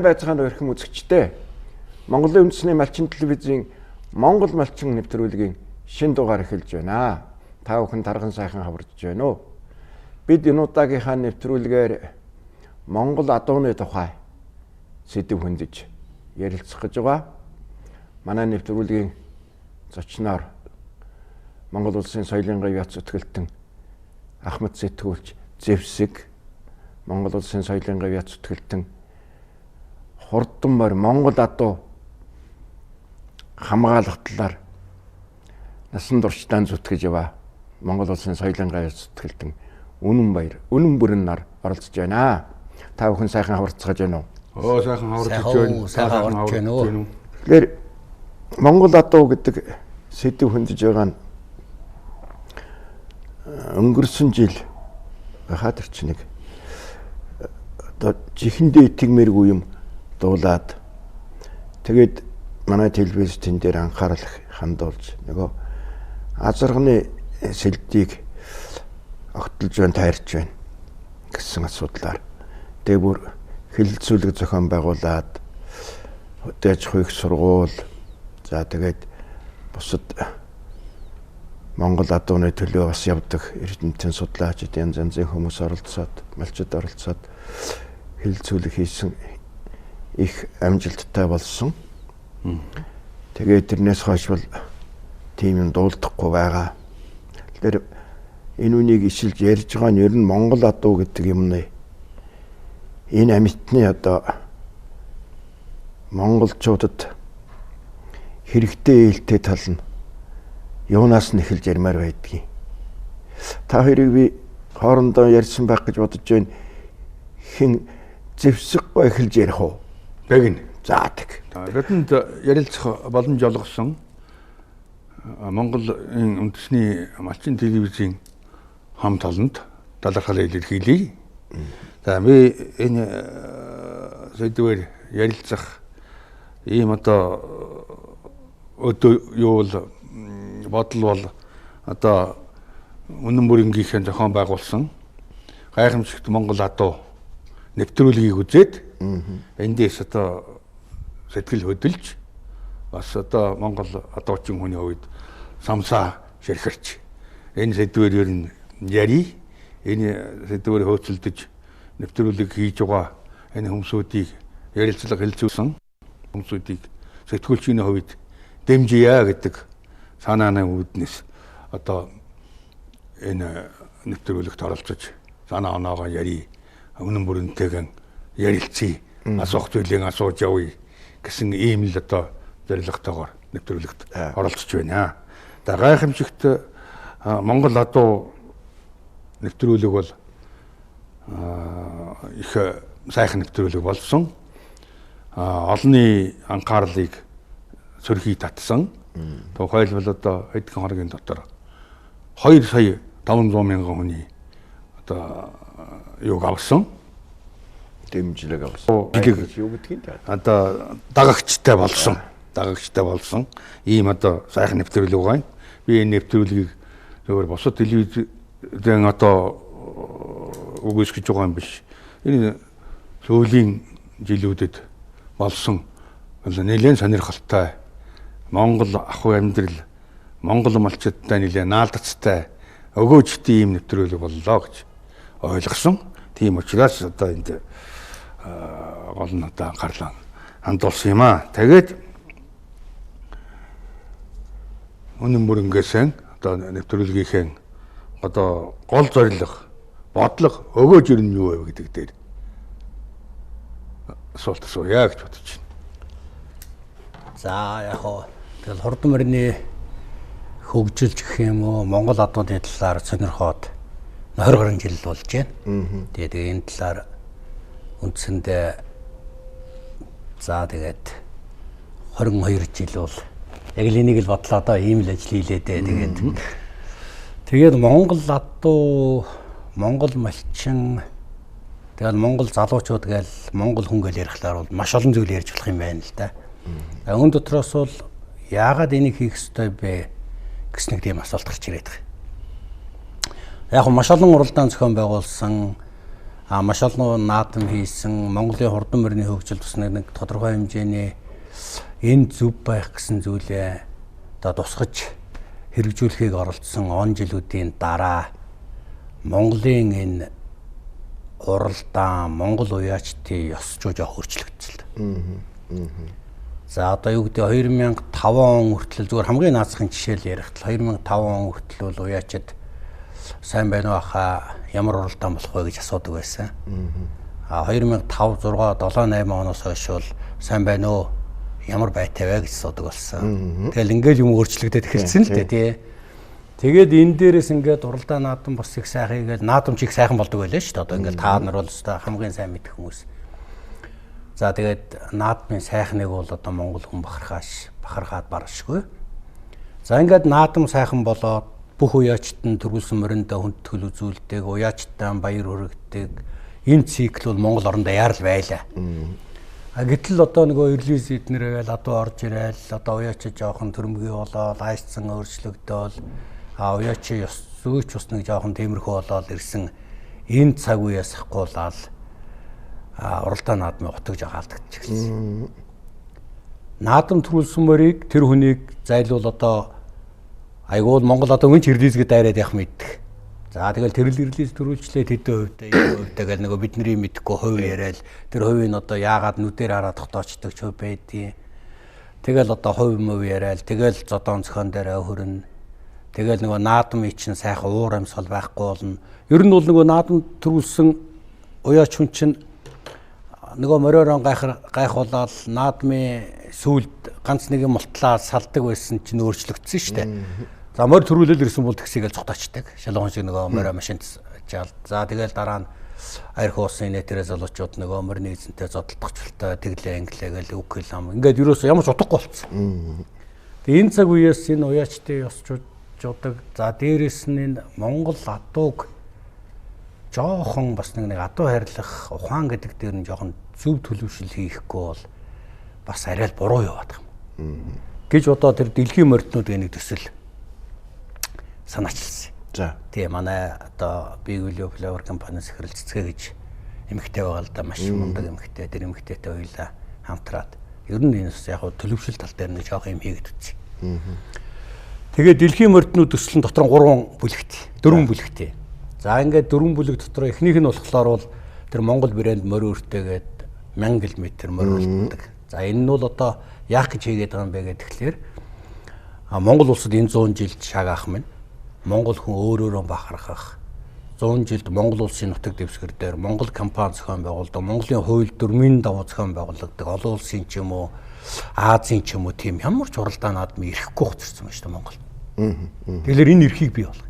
Сайн байцгаана уу эрхэм үзэгчдээ. Монголын үндэсний малчин телевизийн Монгол малчин нэвтрүүлгийн шинэ дугаар эхэлж байна. Та бүхэн тарган сайхан хавардж байна уу? Бид энэ удаагийнхаа нэвтрүүлгээр Монгол адууны тухай сэдэв хөндөж ярилцах гэж байгаа. Манай нэвтрүүлгийн зочноор Монгол улсын соёлын говь яц зүтгэлтэн Ахмад сэтгүүлч Зэвсэг, Монгол улсын соёлын говь яц зүтгэлтэн хурдан морь Монгол адуу хамгаалах талаар насан туршдаа зүтгэж яваа Монгол улсын соёлын говь яц зүтгэлтэн Үнэн баяр, Үнэн бүрэн нар оролцож байна. Та бүхэн сайхан хаварцгааж байна уу? Оо сайхан хаварцаж байна. Сайхан хаварцаж байна уу? Тэгэхээр Монгол адуу гэдэг сэдэв хөндөж байгаа нь өнгөрсөн жил хаа тэр чинь нэг одоо жихэндээ итгэмээргүй юм дуулаад тэгээд манай телевиз тэн дээр анхаарал хандуулж нөгөө азарганы сэлдийг огтлж байна, тайрч байна гэсэн асуудлаар тэгээ бүр хэлэлцүүлэг зохион байгуулад хөдөө аж ахуйн их сургууль, за тэгээд бусад Монгол адууны төлөө бас явдаг эрдэмтэн судлаачид янз янзын хүмүүс оролцоод, малчид оролцоод хэлэлцүүлэг хийсэн, их амжилттай болсон. Тэгээд тэрнээс хойш бол тийм юм дуулдахгүй байгаа. Тэгэхээр энэ үнийг ишилж ярьж байгаа нь ер нь Монгол адуу гэдэг юмны энэ амьтны одоо монголчуудад хэрэгтэй ээлтэй тал нь юунаас нь эхэлж ярмаар байдгийг. Та хоёрыг би хоорондоо ярьсан байх гэж бодож байна. Хэн зэвсэггүй эхэлж ярих уу? Бэгнэ. За тэг. Бидэнд ярилцах боломж олгосон Монголын үндэсний малчин телевизийн хамт олонд талархал илэрхийлье. За би энэ сэдвээр ярилцах ийм одоо өдөө юу бол бодол бол одоо үнэн бүрэнгийнхээ зохион байгуулсан гайхамшигт Монгол адуу нэвтрүүлгийг үзээд эндээс одоо сэтгэл хөдлөж бас одоо Монгол адуучин хүний хувьд самсаа ширхэрч энэ сэдвээр ер нь ярий, энэ сэдвээр хөөцөлдөж нэвтрүүлэг хийж байгаа энэ хүмүүсүүдийг ярилцлага хэлцүүлсэн хүмүүсүүдийг сэтгүүлчийн хувьд дэмжийа гэдэг санааны үүднээс одоо энэ нэвтрүүлэгт оролцож санаа оноогоо ярий, үнэн бүрэнтэйгэн ярилцъя, асуух зүйлийг асууж явъя гэсэн ийм л одоо зорилготойгоор нэвтрүүлэгт оролцож байна. За гайхамшигт Монгол адуу нэвтрүүлэг бол их сайхан нэвтрүүлэг болсон. Олонний анхаарлыг сөрхий татсан. Тухайлбал одоо хэдхэн хоногийн дотор 2 сая 500 мянган хүний одоо юуг авсан. Дэмжлэг авсан. Юу гэдгийг одоо дагагчтай болсон. Дагагчтай болсон. Ийм одоо сайхан нэвтрүүлэг байгаа юм. Би энэ нэвтрүүлгийг зөвхөн бусад телевизэн одоо үгүйсгэж байгаа юм биш. Энэ сүүлийн жилүүдэд болсон нэлээд сонирхолтой Монгол ахуй амьдрал, Монгол малчидтай нэлээд наалдацтай өгөөжтэй ийм нэвтрүүлэг боллоо гэж ойлгосон. Тийм учраас одоо энд гол нь одоо анхаарлаа хандуулсан юм аа. Тэгээд үнэн бүрэнгээсэн одоо нэвтрүүлгийнхээ одоо гол зорилго, бодлого, өгөөж ер нь юу вэ гэдэг дээр асуулт асууя гэж бодож байна. За яг хоо тэгэл хурдан морины хөгжилж гэх юм уу Монгол адууны талаар сонирхоод 20 гаруй жил болж байна. Тэгээд энэ талаар үндсэндээ за тэгээд 22 жил бол яг л энийг л бодлоо доо, ийм л ажил хийлээ дээ. Тэгээд Монгол адуу, Монгол малчин, тэгэл Монгол залуучууд гээл Монгол хүн гээл ярихлаар бол маш олон зүйл ярьж болох юм байна л да. Өн дотроос бол яагаад энийг хийх ёстой бэ гэсэн нэг тийм асуулт гарч ирээд байгаа. Яг маш олон уралдаан зохион байгуулсан, Маш олон наадам хийсэн Монголын хурдан морины хөгжил бас нэг тодорхой хэмжээний энэ зөв байх гэсэн зүйлээ одоо тусгаж хэрэгжүүлэхийг оролдсон он жилүүдийн дараа Монголын энэ уралдаан Монгол уяачдын ёс зүй жоох өөрчлөгдсөн л дээ. За одоо юу гэдэг 2005 он хүртэл зүгээр хамгийн наацхан жишээл ярихтал 2005 он хүртэл бол уяачд сайн байна уу ахаа ямар уралдаан болох вэ гэж асуудаг байсан. А 2005 6 7 8 оноос хойш бол сайн байна уу ямар байтай вэ гэж асуудаг болсон. Тэгэл ингээл юм өөрчлөгдөд эхэлсэн л дээ тий. Тэгээд энэ дээрээс ингээд уралдаан наадам бас их сайхан игээл наадам ч их сайхан болдог байлаа шүү дээ. Одоо ингээд та нар бол өстой хамгийн сайн мэдэх хүмүүс. За тэгээд наадмын сайхныг бол одоо монгол хүн бахархаад баршгүй. За ингээд наадам сайхан болоод бүх уяачд нь төрүүлсэн мориндоо хүндэтгэл үзүүлдэг, уяачдаа баяр хүргэдэг. Энэ цикл бол Монгол орондоо яарал байлаа. А гэтэл одоо нөгөө релиз эднэр гээл адуу орж ирээл одоо уяачид жоохон төрөмгий болоод айцсан өөрчлөгдөөл а уяачи ёс зүйч бас нэг жоохон тиймэрхүү болоод ирсэн энэ цаг үеэс хахгуулаад уралдаан наадмын утга жоохон алдагдчихсан. Наадам төрүүлсэн морийг тэр хүнийг зайлуул одоо айгуул Монгол одоо үн ч релизгээ дайраад явах мэддэг. За тэгэл тэр релиз төрүүлчлээ тэдэн хувьдаа энэ хувьдаа гэл нөгөө бидний мэдхгүй хувь яриад тэр хувийг одоо яагаад нүдээр хараад тогтоочдөг ч хувь байдیں۔ Тэгэл одоо хувь мөв яриад тэгэл зодоон зохион дээр хөрнө. Тэгэл нөгөө наадмын чинь сайхан уур амьсгал байхгүй болно. Ер нь бол нөгөө наадам төрүүлсэн уяач хүн чинь нөгөө мориорон гайхуулаад наадмын сүүлд ганц нэг юм мултлаа салдаг байсан чинь өөрчлөгдсөн шүү дээ. За морь төрүүлэл ирсэн бол тэгсийгээл цухтаачдаг. Шалгуун шиг нөгөө морио машинд жаал. За тэгэл дараа нь арх уусын нэтэрэ залуучууд нөгөө морины эзэнтэй зодтолдох чултай тэглээ инглээ гэл үг хэл ам. Ингээд ерөөсөө ямар ч утгагүй болцсон. Тэгээ энэ цаг үеэс энэ уяачдын ёсчуудыг за дээрэс нь энэ Монгол адууг жоохон бас нэг адуу хайрлах ухаан гэдэг дээр нь жоохон зөв төлөвшил хийхгүй бол бас арай л буруу яваад байгаа юм. Гэж одоо тэр дэлхийн морьтнууд нэг төсөл санаачилсан. За. Тий манай одоо Big Value Flower компаниас хэрэл цэцгээ гэж эмэгтэй байгаа л да маш мундаг эмэгтэй. Тэр эмэгтэйтэй хоёлаа хамтраад ер нь энэ бас яг төлөвшил тал дээр нэг жоох юм хийгээд үтсэн. Тэгээд дэлхийн морьтнууд төсөл нь дотор 3 бүлэгт, 4 бүлэгтэй. За ингээд 4 бүлэг дотор эхнийх нь болохоор бол тэр Монгол брэнд морь өртөөгээд 1000 км морь үлддэг. За энэ нь бол одоо яах гэж хийгээд байгаа юм бэ гэхээр Монгол улсад энэ 100 жилд шаг ах минь Монгол хүн өөрөөрөө бахархах 100 жилд Монгол улсын нутаг дэвсгэр дээр Монгол компани зохион байгуулдаг, Монголын хууль дүрмийн дагуу зохион байгуулагддаг, олон улсын ч юм уу, Азийн ч юм уу тийм ямар ч уралдаан наадам ирэхгүй хоцорсон байна шүү дээ Монгол. Тэгэхээр энэ эрхийг бий болгоё.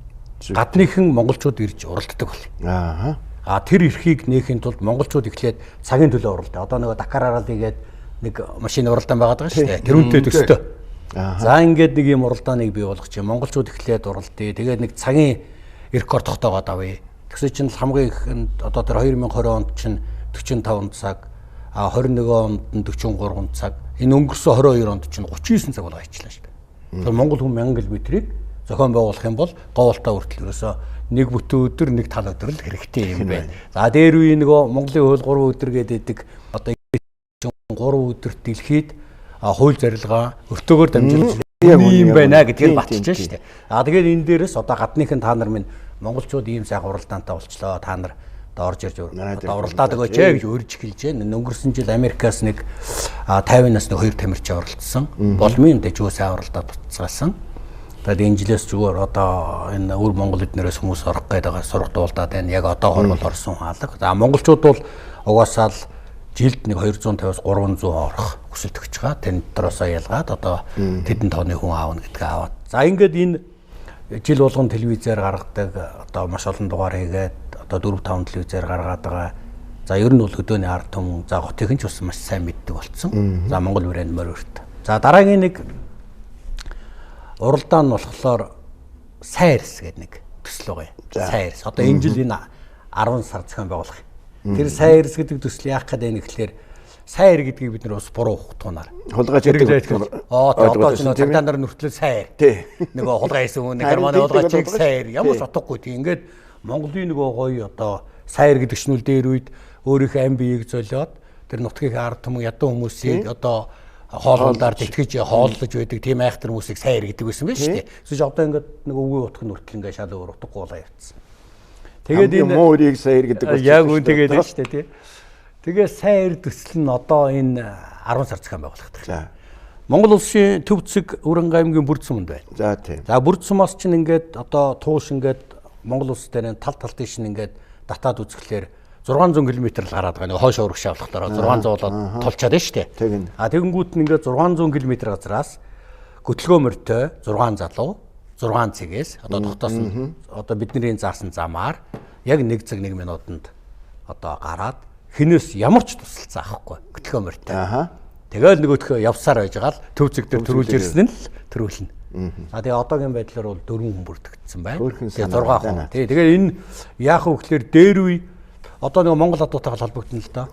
Гадныхан монголчууд ирж уралддаг бол. Аа. А тэр эрхийг нээхийн тулд монголчууд эхлээд цагийн төлөө уралдаа. Одоо нөгөө Дакар аралыгээд нэг машин уралдаан байгаад байгаа шүү дээ. Тэр үнтэй төстэй. За ингээд нэг юм уралдааныг бий болгох чинь монголчууд эхлээд уралдъя. Тэгээд нэг цагийн рекорд тогтоогоод авъя. Тэгсэн чинь хамгийн ихэнд одоо тэр 2020 онд чинь 45 цаг, а 21 онд нь 43 цаг, энэ өнгөрсөн 22 онд чинь 39 цаг болоо ажиллаа шүү дээ. Тэр монгол хүн 1000 км-ийг зохион байгуулах юм бол говьлтаа хүртэл ерөөсөө нэг бүтэн өдөр нэг тал өдөр л хэрэгтэй юм байна. За дээр үе нөгөө Монголын хууль 3 өдөр гэдэг одоо 3 өдөрт дэлхийд хууль зорилгоо өртөөгөөр дамжуулж юм байна гэдгийг баталж шүү дээ. А тэгээд энэ дээрээс одоо гадныхан та нар минь монголчууд ийм сайхан уралдаантай болчлоо. Та нар одоо орж ирж одоо уралдаад өгөөч ээ гэж урьж эхэлж байна. Өнгөрсөн жил Америкаас нэг 50-наас нэг 2 тамирчин оролцсон. Боломын дэжүү сайн уралдаад буцаасан. Тэгээд энэ жилээс зүгээр одоо энэ өвөр Монгол эднэрээс хүмүүс орох гээд байгаа сургуулдаад байна. Яг одоогор бол орсон хаалга. За монголчууд бол угаасаа л жилд нэг 250-аас 300 орох хүсэл төгч байгаа. Тэн дотроосоо ялгаад одоо тэдэн тооны хүн аавна гэдгээ аваад. За ингээд энэ жил болгон телевизээр гаргадаг одоо маш олон дугаар хийгээд одоо 4 5 телевизээр гаргаад байгаа. За ер нь бол хөдөөний ард түмэн за хотын ч бас маш сайн мэддэг болцсон. За Монгол брэнд морь өрт. За дараагийн нэг уралдаан нь болохоор сайн эрс гэдэг нэг төсөл байгаа юм. Сайн эрс. Одоо энэ жил энэ 10 сар зохион байгуулах юм. Тэр сайн эрс гэдэг төсөл яах гэдэг юм гэхлээр сайн эр гэдгийг бид нар бас буруу ухтунаар. Хулгайч гэдэг. Одоо ч нөө цагдаа нар нүртлээ сайн эр. Нөгөө хулгай хийсэн хүн Германы хулгайчийг сайн эр. Ямар ч утгагүй. Тийм ингээд Монголын нөгөө гоё одоо сайр гэдэг шнүүл дээр үед өөрийнхөө ам биеийг золиод тэр нутгийн ард түмэн ядуу хүмүүсийг одоо хооллолдоор тэтгэж хооллож байдаг тийм айхтар хүмүүсийг сайр гэдэг байсан байх шүү дээ. Эсвэл одоо ингээд нэг өвгийн утга нь хүртэл ингээд шал өөр утгагүй болоо явцсан. Тэгээд энэ муу өрийг сайр гэдэг болсон. Яг үн тэгээд шүү дээ тий. Тэгээ сайр төсөл нь одоо энэ 10 сар зохион байгуулагдах. За. Монгол улсын төв зэг Өрөнгө аймгийн Бүрд суманд байна. За тийм. За Бүрд сумаас чинь ингээд одоо тууш ингээд Монгол улс дээр тал тал тийш нь ингээд татаад үзэхлээр 600 км л гараад байгаа. Нэг хойш урагшаа болохоор 600 болоод тулчаад байна шүү дээ. А тэгэнгүүт нь ингээд 600 км газраас хөтөлгөө морьтой 6 залуу 6 цэгээс одоо тогтоосон одоо бидний заасан замаар яг 1 цаг 1 минутанд одоо гараад хинээс ямар ч тусалцаа авахгүй хөтөлгөө морьтой. Тэгэл нөгөөдхөө явсаар байж байгаа л төв зэг дээр төрүүлж ирсэн нь л төрүүлнэ. А тэгээ одоогийн байдлаар бол 4 хүн бүртгэгдсэн байна. Тэгээ 6 хүн. Тий тэгээ энэ яах вэ гэхээр дээр үе одоо нэг Монгол адуутайгаа холбогдно л доо.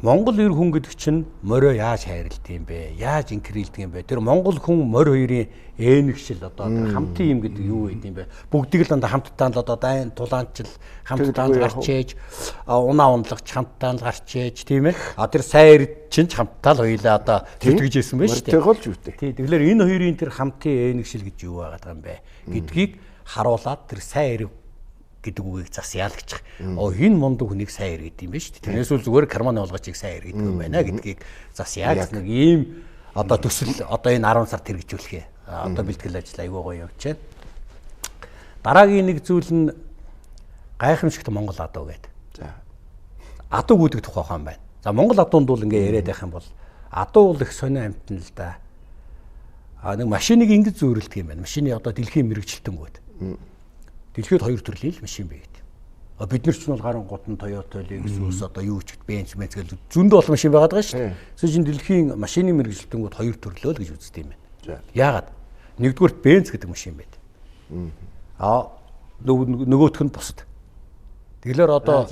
Монгол эр хүн гэдэг чинь морио яаж хайрладаг юм бэ? Яаж инкрилдэг юм бэ? Тэр монгол хүн морь хоёрын ээнэгшил одоо тэр хамтын юм гэдэг юу байд юм бэ? Бүгдийг л дандаа хамтдаа л одоо дайн тулаанчил хамтдаа л гарч ээж, унаа унлагч хамтдаа л гарч ээж, тийм ээ. А тэр сайр чинь ч хамтдаа л хоёлаа одоо зүтгэж ирсэн байна шүү дээ. Морьтойгоо л зүгтэй. Тий, тэгэхээр энэ хоёрын тэр хамтын ээнэгшил гэж юу байгаад байгаа юм бэ гэдгийг харуулад тэр сайн эрг гэдэг үгийг зас яалагчих. Оо энэ мундаг хүнийг сайн эргэд юм байна шүү дээ. Тэрнээс үл зүгээр карманы олгоочийг сайн эргэдэг юм байна гэдгийг зас яа гэсэн нэг ийм одоо төсөл одоо энэ 10 сард хэрэгжүүлэхээ. Одоо бэлтгэл ажил айгүй гоё явж байна. Дараагийн нэг зүйл нь гайхамшигт Монгол адуу гэдэг. За. Адуу гүдэг тухай ухаан байна. За Монгол адуунд бол ингээ яриад байх юм бол адуу бол их сонио амьтан л да. А нэг машиныг ингэж зөөрөлдөг юм байна. Машины одоо дэлхийн мэрэгчлэлтэнгүүд. Дэлхийд хоёр төрлийн л машин бий гэдэг. А бид нар ч бол гарангууд нь Toyota, Lexus одоо юу ч гэд Benz, Benz гэл зөндөө олон машин байгаад байгаа шүү дээ. Эсвэл чинь дэлхийн машины мэрэгжилтэнгүүд хоёр төрлөө л гэж үздэг юм байна. Яагаад? Нэгдүгürt Benz гэдэг машин байд. А нөгөөх нь бусад. Тэгэхээр одоо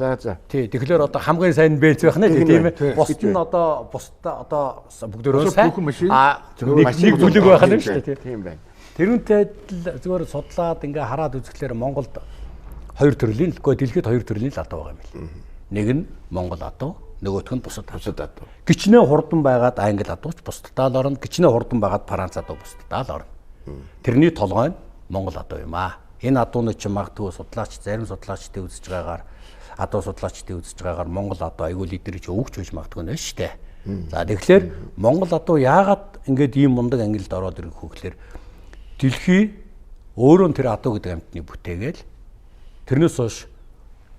тий, тэгэхээр одоо хамгийн сайн Benz байх нэ тийм ээ. Бусд нь одоо бусдаа одоо бүгдөө сайн. А нэг бүлэг байх нь шүү дээ тий. Тийм байна. Тэрүүнтэй л зүгээр судлаад ингээ хараад үзэхлээр Монголд хоёр төрлийн л үгүй дэлхийд хоёр төрлийн л адуу байгаа юм байна. Нэг нь Монгол адуу, нөгөөх нь бусад адуу. Гичнээ хурдан байгаад англи адууч бусдаа л орно, гичнээ хурдан байгаад Франц адуу бусдаа л орно. Тэрний толгой нь Монгол адуу юм аа. Энэ адууны чинь магадгүй судлаач, зарим судлаачдын үзэж байгаагаар адуу судлаачдын үзэж байгаагаар Монгол адуу айгүй лидер чи өвгч байж магадгүй нэ шүү дээ. За тэгэхээр Монгол адуу яагаад ингээд ийм мундаг ангилд ороод ирэх вэ гэхээр дэлхий өөрөө тэр адуу гэдэг амьтныг бүтээгээл тэрнээс хойш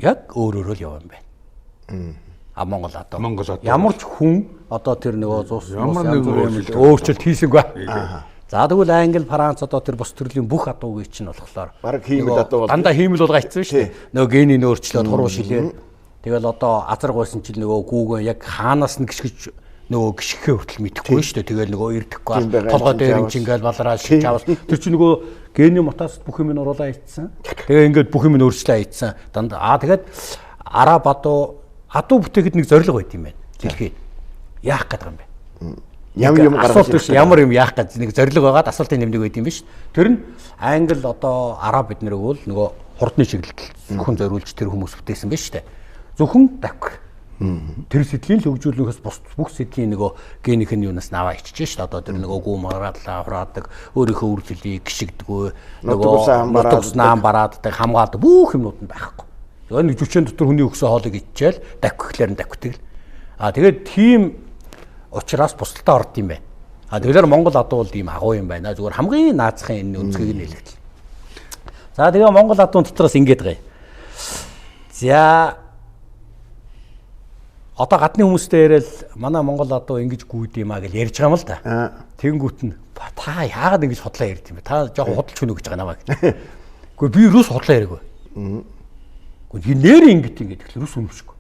яг өөрөөрөө л явсан юм байна. А Монгол адуу. Ямар ч хүн одоо тэр нөгөө зус ямар нэг өөрчлөлт хийсэнгүй. За тэгвэл Англи, Франц одоо тэр бус төрлийн бүх адуугийг чинь болохоор бараг хиймэл адуу бол дандаа хиймэл болго айцсан шүү дээ. Нөгөө генийн өөрчлөлт хуруу шилээр тэгэл одоо азар гойсон чинь нөгөө гүүгэн яг хаанаас нь гიშгэж нөгөө гიშгэхээ хүртэл мэдэхгүй шүү дээ. Тэгэл нөгөө ирдэхгүй толгой дээр нь чинь ингээл балараа шиж авал тэр чинь нөгөө гений мутацид бүх юм нь оруулаа айцсан. Тэгээ ингээд бүх юм нь өөрчлөө айцсан. Дандаа аа тэгээд араб адуу адуу бүтээхэд нэг зорилго байт юм байна. Дэлхийд яах гээд байгаа юм бэ? Ямар юм гаргаж ирэх ямар юм яах гээд нэг зорилго байгаад асуултын нэмдэг байт юм биш. Тэр нь англи одоо араб бид нэр бол нөгөө хурдны чиглэлд зөвхөн зориулж тэр хүмүүс бүтээсэн биш үү? Зөвхөн давхар. Тэр сэдлийн л хөгжүүлнээс бус бүх сэдлийн нөгөө генийх нь юунаас наваа ичж шít. Одоо тэр нөгөө гүм мараадлаа хураадаг, өөрийнхөө үр төлийг гიშгдэггүй, нөгөө нутаг барааддаг, хамгаалдаг бүх юмнууд нь байхгүй. Тэгээ нэг жүчэн дотор хүний өгсөн хоолыг ичээл давхиглаар нь давхдаг л. А тэгээд тийм учраас бусдалтай орд юм байна. А тэгэхээр Монгол адуу бол ийм агуу юм байна. Зүгээр хамгийн наацхан энэ өнцгийг нь хэлэгдэл. За тэгээ Монгол адуун дотроос ингэж байгаа юм. За одоо гадны хүмүүстэй яриад манай Монгол адуу ингэж гүйд юм а гэж ярьж байгаа юм л да. Тэгэнгүүт нь та яагаад ингэж худлаа ярьд юм бэ? Та жоохон худалч хүн үү гэж байгаа намайг. Гэхдээ би юус худлаа яриаггүй. Гэхдээ нэр ингэж ингэж тэгэхээр юус үнэмшгүй.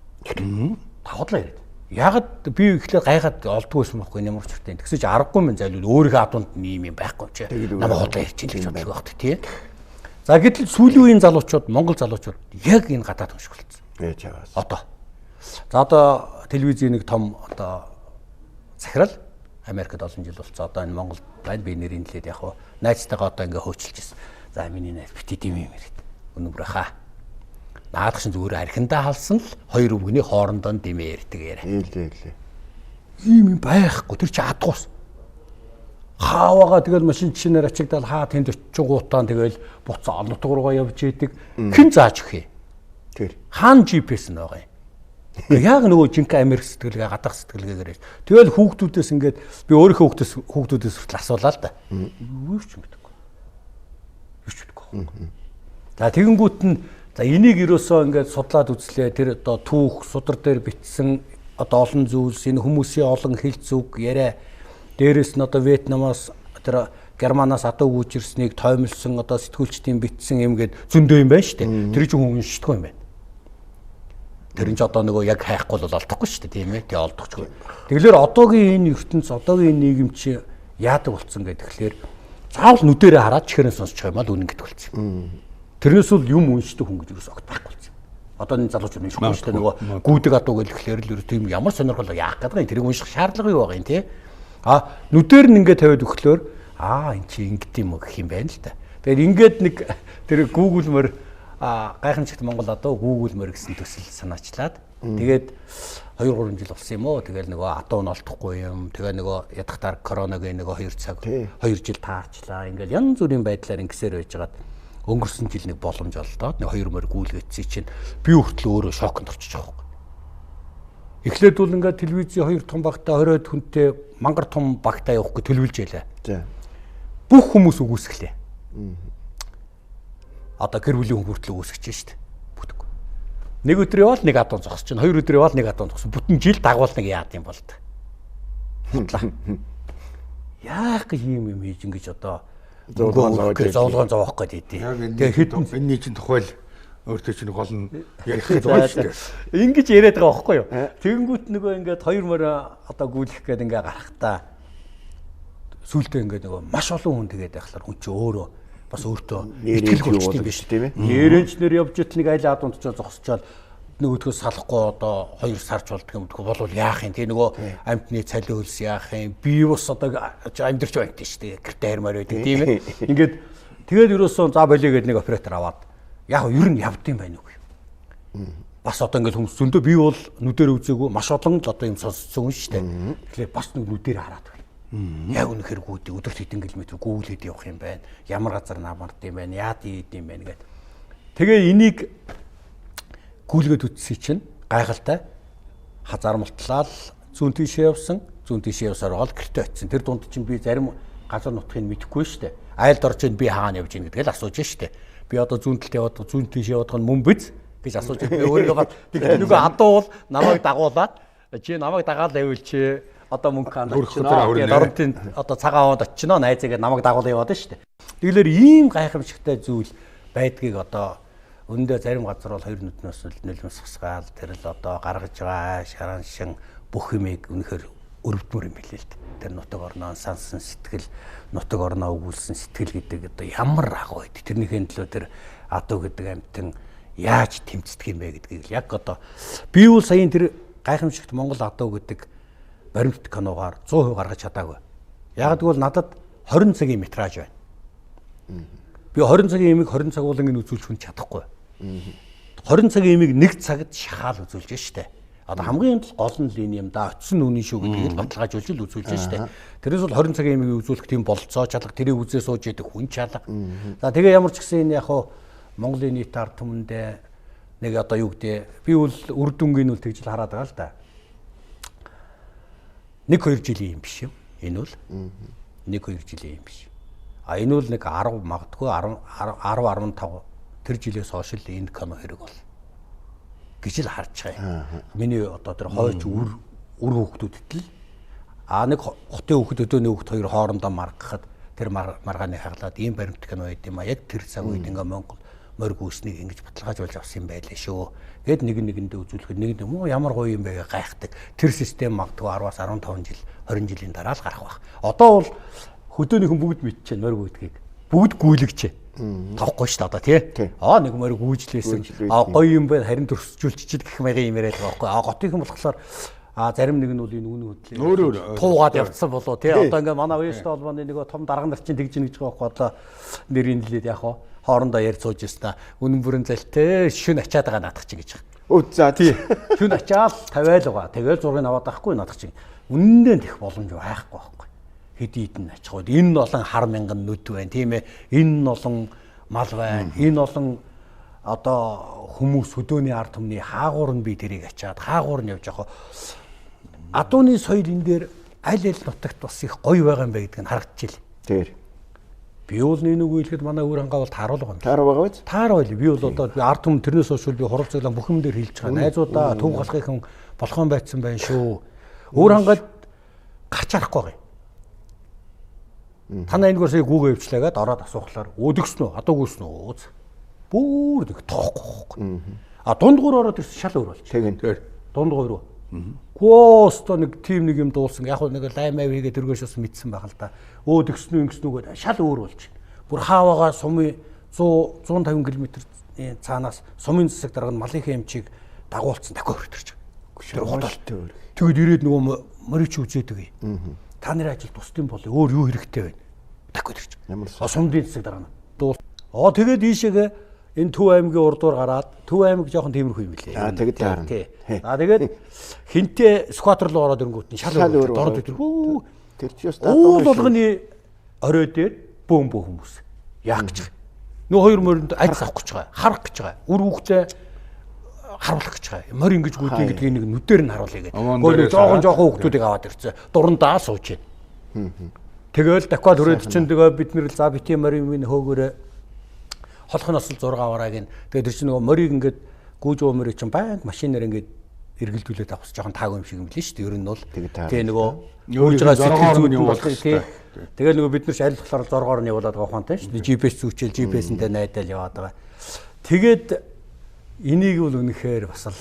Та худлаа яриад. Яагаад би ихлээр гайхаад олдгүй байсан байхгүй ямар ч үгүй. Тэгсэж аргагүй юм зайлуул өөрийнхөө адуунд ийм юм байхгүй юм чи. Намайг худлаа ярьж чинь гэж бодлого багт тий. За гэтэл сүүлийн үеийн залуучууд Монгол залуучууд яг энэ гадаад хүн шиг болцсон. Ээж аваас. Одоо. За одоо телевизийн нэг том одоо захирал Америкт олон жил болцсон. Одоо энэ Монголд байна. Би нэрийг хэлээд яг хуу найзтайгаа одоо ингээ хөөчилж ирсэн. За миний найз бити тийм юм яриад. Өнөмөр хаа. Наадах чинь зүгээр архиндаа халсан л хоёр өвгөний хоорондоо дэмээ ярьдаг яриа. Ийлээ. Ийм юм байхгүй. Тэр чи адгуус. Хааваага тэгэл машин чинээр ачигдал хаа тэнд очингуутаа тэгэл буцаа нутг руугаа явж идэг. Хэн зааж өгөх юм? Тэр. Хаана GPS нь байгаа юм? Яг нөгөө жинхэнэ Америк сэтгэлгээ, гадаах сэтгэлгээгээр. Тэгэл хүүхдүүдээс ингээд би өөрийнхөө хүүхдүүдээс хүртэл асуулаа л да. Юу ч мэдэхгүй. Юу ч мэдэхгүй. За тэгэнгүүт нь за энийг ерөөсөө ингээд судлаад үзлээ. Тэр одоо түүх, судар дээр бичсэн одоо олон зүйлс, энэ хүмүүсийн олон хэлц үг яриа. Дээрээс нь одоо Вьетнамаас тэр Германаас адуу гүйжирснийг тоймлсон одоо сэтгүүлчдийн бичсэн юм гээд зөндөө юм байна шүү дээ. Тэр чинь хүн уншдаггүй юм байна. Тэр нь ч одоо нөгөө яг хайхгүй бол олдохгүй шүү дээ, тийм ээ. Тэгээ олдохгүй. Тэгэлэр одоогийн энэ ертөнц, одоогийн энэ нийгэм чи яадаг болцсон гэдэг тэгэхээр заавал нүдэрээ хараад чихэрэн сонсчих юм аа л үнэн гэдэг болцсон. Тэрнээс бол юм уншдаг хүн гэж юус огт байхгүй болсон. Одоо энэ залуучууд уншихгүй шүү дээ. Нөгөө гүйдэг адуу гэлэхлээр л ер тийм ямар сонирхол яах гэдэг юм. Тэрийг унших шаардлага юу байгаа юм те. А нүдээр нь ингээд тавиад өгөхлөөр аа эн чи ингэдэм юм гэх юм байна л да. Тэгээд ингээд нэг тэр Google мөр гайхамшигт Монгол адуу Google мөр гэсэн төсөл санаачлаад тэгээд 2-3 жил болсон юм уу. Тэгэл нөгөө адуу нь олдохгүй юм. Тэгээ нөгөө ядахтаар коронагийн нөгөө 2 цаг 2 жил таарчлаа. Ингээл янз бүрийн байдлаар ингэсээр байжгаад өнгөрсөн жил нэг боломж олдоод нэг 2 мөр гүйлгээдсэн чинь би хүртэл өөрөө шоконд орчих жоох. Эхлээд бол ингээд телевизийн 2 том багтаа 20 хүнтэй мангар том багтаа явахгүй төлөвлөж ялаа. За. Бүх хүмүүс үгүйсгэлээ. Одоо гэр бүлийн хүн хүртэл үгүйсгэж шít. Бүтггүй. Нэг өдөр яваал нэг адуу зогсож чинь, хоёр өдөр яваал нэг адуу зогсон. Бүтэн жил дагуул нэг яад юм бол та. Худлаа. Яах гэж юм юм хийж ингэж одоо зовлон зовоох гээд идэв. Тэгээ хэд энэний чинь тухайл өөртөө чинь гол нь ярих гэж байгаа шүү дээ. Ингэж яриад байгаа байхгүй юу? Тэгэнгүүт нөгөө ингээд хоёр мөр одоо гүйлэх гээд ингээ гарахтаа сүултээ ингээд нөгөө маш олон хүн тэгээд байхлаар хүн чи өөрөө бас өөртөө итгэл болчихсон юм биш тийм ээ. Нэрэнчнэр явж итл нэг айл адуунд ч зогсчоод нөгөөдхөө салахгүй одоо 2 сарч болдго юм болвол яах юм тий нөгөө амьтны цалин хөлс яах юм би бас одоо амьдарч байна тий шүү дээ гэртээ хармаар байдаг тийм ээ. Ингээд тэгээд ерөөсөө за болиё гэд нэг оператор аваад яг ер нь явд юм байна уу. Бас одоо ингээд хүмүүс зөндөө би бол нүдээр үзээгүй маш олон л одоо юм сонссон хүн шүү дээ. Тэгэхээр бас нэг нүдээр хараад байна. Яг үнэхээр гүйдэг өдөрт хэдэн километр гүйлээд явах юм байна. Ямар газар намард юм байна. Яад ийд юм байна гэд. Тэгээ энийг гүйлгээд үтсэй чинь гайхалтай хазар мултлал зүүн тийшээ явсан. Зүүн тийшээ явсаар гол гэртээ очисон. Тэр дунд чинь би зарим газар нутгийг мэдэхгүй шүү дээ. Айлд орж ийн би хаана явж ийн гэдгээл асууж шүү дээ. Би одоо зүүн талд яваад зүүн тийшээ яваад нь мөн биз гэж асууж би өөрийгөө бат. Тэгэхээр нөгөө адуу бол намайг дагуулад чи намайг дагаал байвал чи одоо мөнгө хаана очино. Дорнотын одоо цагаан аваад очино. Найзаагаа намайг дагуулаа яваад шүү дээ. Тэгэлэр ийм гайхамшигтай зүйл байдгийг одоо өндөө зарим газар бол хоёр нүднээс нулимс хасгаал тэр л одоо гаргаж байгаа шаран шин бүх юмыг үнэхээр өрөвдмөр юм билээ л дээ. Тэр нутаг орноо сансан сэтгэл, нутаг орноо өгүүлсэн сэтгэл гэдэг одоо ямар агуу байд. Тэрнийхээ төлөө тэр адуу гэдэг амьтан яаж тэмцдэг юм бэ гэдгийг л яг одоо би бол саяын тэр гайхамшигт Монгол адуу гэдэг баримтат киногаар 100% гаргаж чадаагүй. Яг гэвэл надад 20 цагийн метраж байна. Би 20 цагийн имийг 20 цаг ууланг нь үзүүлж хүн чадахгүй. 20 цагийн имийг 1 цагт шахаал үзүүлж штэ. Одоо хамгийн гол нь л энэ юм да очсон үнэн шүү гэдгийг л баталгаажуулж л үзүүлж штэ. Тэрнээс бол 20 цагийн имийг үзүүлэх тийм болцоо чалга тэрийг үзээ сууж идэг хүн чалга. За тэгээ ямар ч гэсэн энэ яг хуу Монголын нийт ард түмэндээ нэг одоо юу гэдэг би бол үр дүнгийн үл тэгж л хараад байгаа л да. 1-2 жилийн юм биш юм. Энэ бол 1-2 жилийн юм биш. А энэ бол нэг 10 магадгүй 10 15 тэр жилээс хойш л энэ кино хэрэг бол гэж л харж байгаа юм. Миний одоо тэр хойч үр хүүхдүүдэд л а нэг хотын хүүхэд өдөөний хүүхэд хоёр хоорондоо маргахад тэр маргааны хаглаад ийм баримт кино байд юм а яг тэр цаг үед ингээ Монгол морь гүйснийг ингэж баталгаажуулж авсан юм байлээ шүү. Гэт нэг нэгэндээ үзүүлэхэд нэг юм уу ямар гоё юм бэ гайхдаг. Тэр систем магадгүй 10-аас 15 жил 20 жилийн дараа л гарах байх. Одоо бол хөдөөнийхэн бүгд мэдчихээн морь гүйдгийг. Бүгд гүйлгчээ. Тавхгүй шүү дээ одоо тий. Аа нэг морь гүйжлээсэн. Аа гоё юм байна харин төрсжүүлчихэл гэх маягийн юм яриад байгаа байхгүй. Аа готынхан болохоор А зарим нэг нь бол энэ үнэн хөдлөө туугаад явцсан болоо тий. Одоо ингээ манай уястай холбооны нөгөө том дарга нар чинь тэгж ингэж байгаа байхгүй одоо нэрийг нэлээд яг хоо хоорондоо ярьж сууж ирсэн та. Үнэн бүрэн залтэй шүн ачаад байгаа наадах чинь гэж. Өө за тий. Шүн ачаал тавиал байгаа. Тэгэл зургийг аваад байхгүй наадах чинь. Үнэндээ тех боломж байхгүй байхгүй. Хэд хэдэн ачхууд энэ олон хар мянган нүд байна тийм ээ. Энэ олон мал байна. Энэ олон одоо хүмүүс хөдөөний ард түмний хаагуур нь би тэрийг ачаад хаагуур нь явж байгаа. Адууны соёл энэ дээр аль аль нутагт бас их гоё байгаа юм бэ гэдг нь харагдчихлээ. Тэр. Би бол нэг үг хэлэхэд манай өвөр хангаа бол тааруул байгаа юм. Тааруу байгаа биз? Тааруу байл. Би бол одоо ард түмэн тэрнээс хойш би хурал цоглон бүх юм дээр хэлж байгаа. Найзуудаа төв галахын болгоон байцсан байна шүү. Өвөр хангаад гарч харахгүй байгаа юм. Танаа энэгээр сая гүүгээ өвчлээ гээд ороод асуухлаар өөдөгсөн үү? Адууг үүснэ үү? Бүр нэг тоохгүй. А дундгуур ороод ирсэн шал өөр болж. Тэгин. Дундгуур руу. Гөөстөө нэг тим нэг юм дуулсан. Яг нэг лаймаа хийгээд тэргөөш бас мэдсэн байх л да. Өө тэгсэн үү ингэсэн үү гэдэг шал өөр болж байна. Бүр хааваага сумын 100 150 км-ийн цаанаас сумын засаг дарга нь малынхын эмчийг дагуулсан дахиад өртөрч. Тэр хотолтой өөр. Тэгэд ирээд нөгөө морич үзээд өгье. Та нарын ажил тусдсан бол өөр юу хэрэгтэй вэ? Дахиад өртөрч. Сумын засаг дарга нь дуул. Аа тэгээд ийшээгээ энэ Төв аймгийн урдуур гараад Төв аймаг жоохон тиймэрхүү юм лээ. Аа тэгэд таарна. Аа тэгээд хинтээ скватер руу ороод ирэнгүүт нь шал өөр дорд өдр. Хүү. Тэр чи ёстой уул болгоны орой дээр бөөн бөө хүмүүс яах гэж байгаа. Нөө хоёр моринд ажил авах гэж байгаа. Харах гэж байгаа. Үр хүүхдээ харуулах гэж байгаа. Морь ингэж гүйдэн гэдгийг нэг нүдээр нь харуулъя гэдэг. Гоо жоохон жоохон хүүхдүүдийг аваад ирсэн. Дурандаа сууж байна. Тэгэл дахиад хүрээд чинь тэгээ бид нэр л за бити морин минь хөөгөөрэй холхын осол 6 аваараа гин. Тэгээд тэр чинь нөгөө морийг ингээд гүүж уу морийг чинь байнга машинаар ингээд эргэлдүүлээд авах жоохон таагүй юм шиг юм лээ шүү дээ. Ер нь бол тий нөгөө гүйж байгаа сэтгэл зүйн явуулах тий. Тэгээд нөгөө бид нар ч аль болохоор зоргоор нь явуулаад байгаа ухаантай шүү дээ. GPS зүүчээл GPS-нтэй найдаал яваад байгаа. Тэгээд энийг бол үнэхээр бас л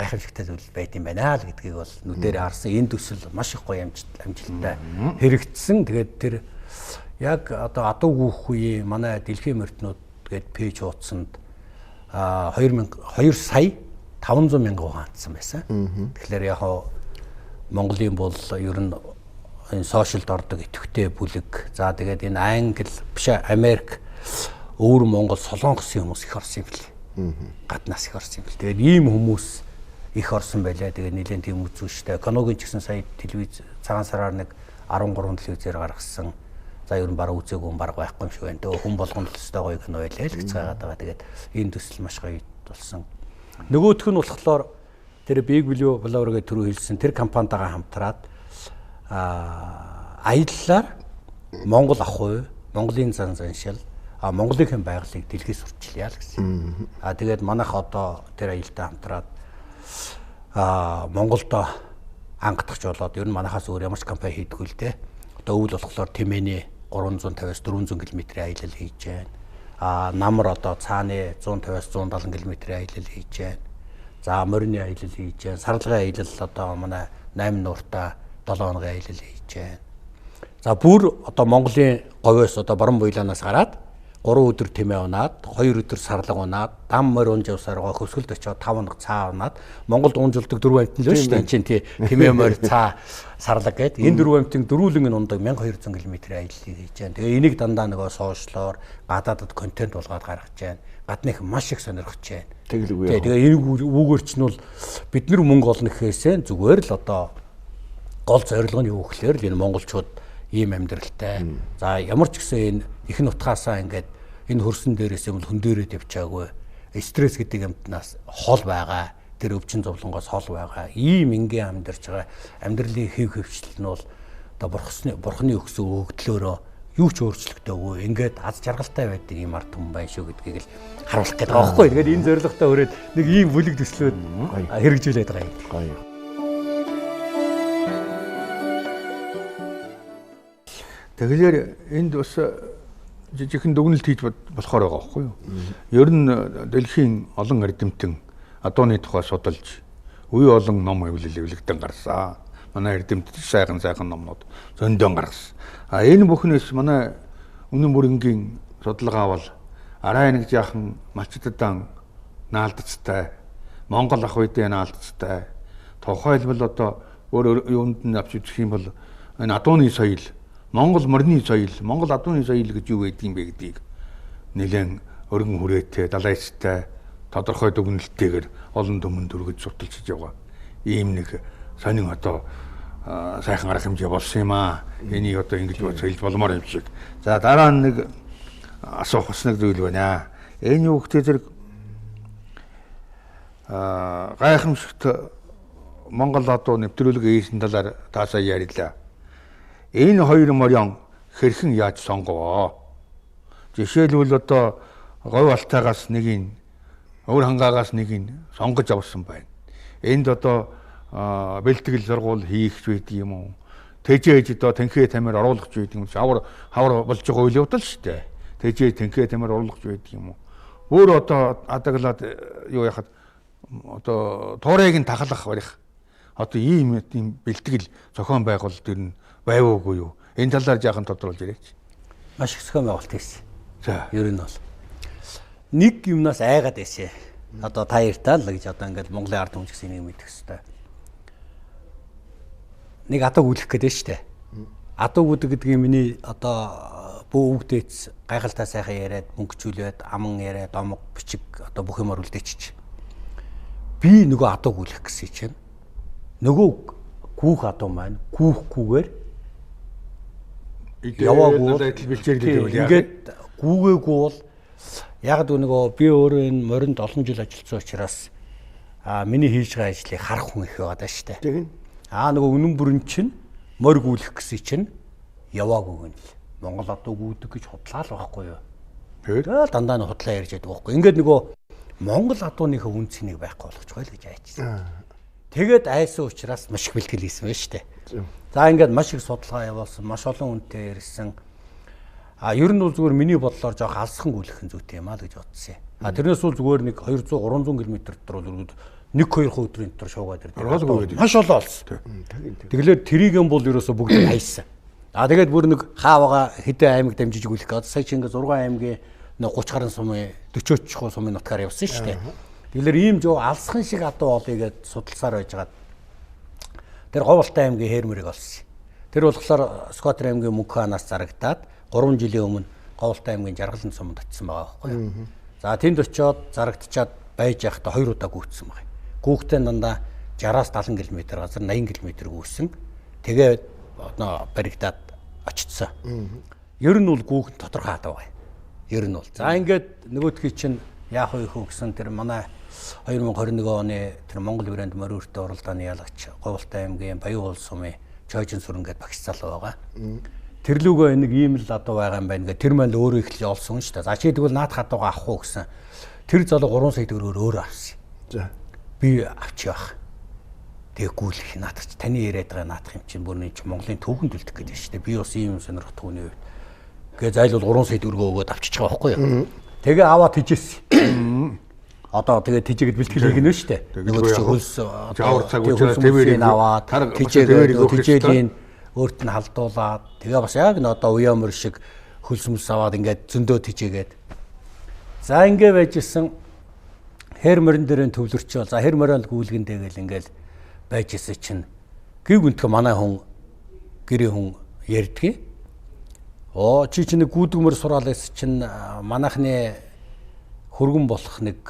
гайхамшигтай зүйл байд юм байна л гэдгийг бол нүдээр харсан. Энэ төсөл маш их гоё амжилттай хэрэгжсэн. Тэгээд тэр яг одоо адуу гүйх үеийн манай дэлхийн морьтнууд гээд пэйж хуудсанд 2 сая 500 мянган хүн хандсан байсан. Тэгэхээр яг Монголын бол ер нь энэ сошиалд ордог идэвхтэй бүлэг. За тэгээд энэ Англи биш Америк, өвөр Монгол, Солонгосын хүмүүс их орсон юм бэл. Гаднаас их орсон юм бэл. Тэгээд ийм хүмүүс их орсон байлаа. Тэгээд нэлээд тийм үзүүштэй. Киногийн ч гэсэн сая телевиз цагаан сараар нэг 13 телевизээр гаргасан. За ер нь бараг үзээгүй хүн бараг байхгүй юм шиг байна. Тэгээ хүн болгоно л өстой гоё кино байлаа л гэж гайхаад байгаа. Тэгээд энэ төсөл маш гоё болсон. Нөгөөх нь болохоор тэр Big Blue Blur гэдэг түрүү хэлсэн тэр компанитайгаа хамтраад аяллаар Монгол ах уу, Монголын зан заншил, Монголын байгалыг дэлхийд сурталчлая л гэсэн. Тэгээд манайх одоо тэр аялалтай хамтраад Монголд ангадахч болоод ер нь манайхаас өөр ямар ч компани хийдэггүй л дээ. Одоо өвөл болохоор Тэмээний 350-аас 400 км-ийн аялал хийж байна. Намар одоо цааны 150-аас 170 км-ийн аялал хийж байна. За морины аялал хийж байна. Сарлагын аялал одоо манай 8 нууртаа 7 хоногийн аялал хийж байна. За бүр одоо Монголын говьоос одоо Баруун буйлаанаас гараад 3 өдөр Тэмээ унаад, 2 өдөр сарлаг унаад, дам морь унж явсаргаа хөвсгөлд очиод 5 хоног цаа унаад, Монголд унжулдаг дөрвөн амьтан л байна шүү дээ. Энд чинь тий Тэмээ морь цаа сарлаг гээд энэ дөрвөн амьтан дөрвөлэн нь ундаг 1200 км-ийн аяллыг хийж байна. Тэгээ энийг дандаа нөгөө сошиалоор гадаадад контент болгоод гаргаж байна. Гадных маш их сонирхож байна. Тэгэлгүй. Тэгээ энэ үүгээр чинь бол бид нар мөнгө олно гэхээсээ зүгээр л одоо гол зорилго нь юу гэхээр л энэ монголчууд ийм амьдралтай. За ямар ч гэсэн энэ их нутгаасаа ингээд энэ хөрсөн дээрээс юм хүн дээрээ явчаагүй. Стресс гэдэг юмтнаас хол байгаа. Тэр өвчин зовлонгоос хол байгаа. Ийм ингийн амьдарч байгаа амьдралын хэв хэвчлэл нь бол одоо бурхны өгсөн өгдлөөрөө юу ч өөрчлөгдөөгүй. Ингээд аз жаргалтай байдаг ийм ард түмэн байна шүү гэдгийг л харуулах гэдэг байгаа байхгүй. Тэгэхээр энэ зорилготой хүрээд нэг ийм бүлэг төслүүд хэрэгжүүлээд байгаа юм. Гоё. Тэгэхээр энд бас жижигхэн дүгнэлт хийж болохоор байгаа байхгүй юу? Ер нь дэлхийн олон эрдэмтэн адууны тухай судалж үе олон ном хэвлэл хэвлэгдэн гарсан. Манай эрдэмтэд сайхан сайхан номнууд зөндөн гаргасан. А энэ бүхнээс манай үнэн бүрэнгийн судалгаа бол арай нэг жаахан малчдадан наалдцтай, Монгол ах үедээ наалдцтай. Тухайлбал одоо Өөр юунд нь авч үзэх юм бол энэ адууны соёл, Монгол морины соёл, Монгол адууны соёл гэж юу байдаг юм бэ гэдгийг нэлээд өргөн хүрээтэй, далайцтай, тодорхой дүгнэлттэйгээр олон түмэнд өргөж судалж байгаа. Ийм нэг сонин одоо сайхан арга хэмжээ болсон юм аа. Энийг одоо ингэж хэлж болмоор юм шиг. За дараа нь нэг асуух бас нэг зүйл байна. Энэ юу гэхдээ зэрэг гайхамшигт Монгол адуу нэвтрүүлэг хийсэн талаар таасаа ярьлаа. Энэ хоёр морион хэрхэн яаж сонгов? Жишээлбэл одоо говь алтайгаас нэгийг, өвөр хангаагаас нэгийг сонгож авсан байна. Энд одоо бэлтгэл сургууль хийх байдаг юм уу? Тэжээж одоо тэнхээ тамир оруулах байдаг юм уу? Хавар хавар болж байгаа үйл явдал шүү дээ. Тэжээж тэнхээ тамир оруулах байдаг юм уу? Өөр одоо адаглаад юу яхад одоо туурайг нь тахлах барих одоо ийм тийм бэлтгэл зохион байгуулалт ер нь байваагүй юу? Энэ талаар жаахан тодруулж ирээч. Маш их зохион байгуулалт хийсэн. За. Ер нь бол нэг юмнаас айгаад байсан. Одоо та хоёртаа л гэж одоо ингээд Монголын ард түмэн ч гэсэн энийг мэдэх хэвээр. Нэг адуу гүйлэх гэдэг нь шүү дээ. Адуу гүдэг гэдгийг миний одоо бөө үгдээц гайхалтай сайхан яриад мөнгөчүүлээд аман яриад домог бичиг одоо бүх юмар үлдээчих. Би нөгөө адуу гүйлэх гэсэн чинь нөгөө гүүх адуу маань гүүхгүйгээр яваагүй бол ингээд гүүгээгүй бол яг л нөгөө би өөрөө энэ моринд олон жил ажилласан учраас миний хийж байгаа ажлыг харах хүн их байгаа даа штэ. Аа нөгөө үнэн бүрэн чинь морь гүйлэх гэсэн чинь яваагүй гэнэ л. Монгол адуу гүйдэг гэж худлаа л байхгүй юу. Тэгэл дандаа нь худлаа ярьж байдаг байхгүй. Ингээд нөгөө Монгол адууныхаа үн цэнийг байхгүй болгочих л гэж айчсан. Тэгээд айсан учраас маш их бэлтгэл хийсэн байж штэ. За ингээд маш их судалгаа явуулсан, маш олон хүнтэй ярьсан. А ер нь бол зүгээр миний бодлоор жоох алсхан гүйлэх нь зүйтэй юм аа л гэж бодсон юм. А тэрнээс бол зүгээр нэг 200 300 км дотор бол өргөд 1-2 өдрийн дотор шуугаад ирдэг. Маш олон олсон. Тэгэлэр тэрийг юм бол ерөөсө бүгд хайсан. А тэгээд бүр нэг хаавага хэдэн аймаг дамжиж гүйлэх гээд сая чи ингээд 6 аймгийн 30 гаруй сумын 40 чухал сумын нутгаар явсан шүү дээ. Тэгэлэр ийм жоо алсхан шиг адуу олъё гэд судалсаар байжгаад тэр Говьалтай аймгийн Хээрмэрийг олсон. Тэр болохоор Скотер аймгийн Мөнх хаанаас зарагдаад 3 жилийн өмнө Говьалтай аймгийн Жаргалан суманд очсон байгаа байхгүй юу. За тэнд очиод зарагдчаад байж байхдаа 2 удаа гүйцсэн байна. Гүүхтээ дандаа 60-аас 70 км газар 80 км гүйсэн. Тэгээд баригдаад очсон. Ер нь бол гүүх нь тодорхой хадаа байна. Ер нь бол. За ингээд нөгөөдхий чинь яах вэ хөө гэсэн тэр манай 2021 оны тэр Монгол брэнд морь өртөө уралдааны ялагч Говьалтай аймгийн Баян улс сумын Чойжин сүрэн гээд багш залуу байгаа. Тэр лүүгөө нэг ийм л адуу байгаа юм байна гэ. Тэр маань өөрөө их л олсон шүү дээ. За чи тэгвэл наадах адуугаа авах уу гэсэн. Тэр залуу 3 сая төгрөгөөр өөрөө авсан. За. Би авчих байх. Тэгээ гүйлэх наадах чи таны яриад байгаа наадах юм чинь бүр нэг чи Монголын түүхэнд үлдэх гэдэг шүү дээ. Би бас ийм юм сонирхох түүний хувьд. Гэ зайлвал 3 сая төгрөгөө өгөөд авчиж байгаа байхгүй юу? Тэгээ аваад тижээсэн. Одоо тэгээ тижээгээд бэлтгэл хийх нь шүү дээ. Нөгөө чи хөлс жавар цаг учраас тэвэрийг аваад тижээгээд тижээлийн өөрт нь халдуулаад тэгээ бас яг н одоо уяамөр шиг хөлс мөлс аваад ингээд зөндөө тижээгээд. За ингээ байж исэн хэр морин дээрэн төвлөрчөөл. За хэр морин гүйлгэн дэгээл ингээл байж исэн чинь гів гүнтгэ манай хүн гэрээ хүн ярьдгийг. Оо чи чинь нэг гүйдгмөр сураал байсан чинь манайхны хөргөн болох нэг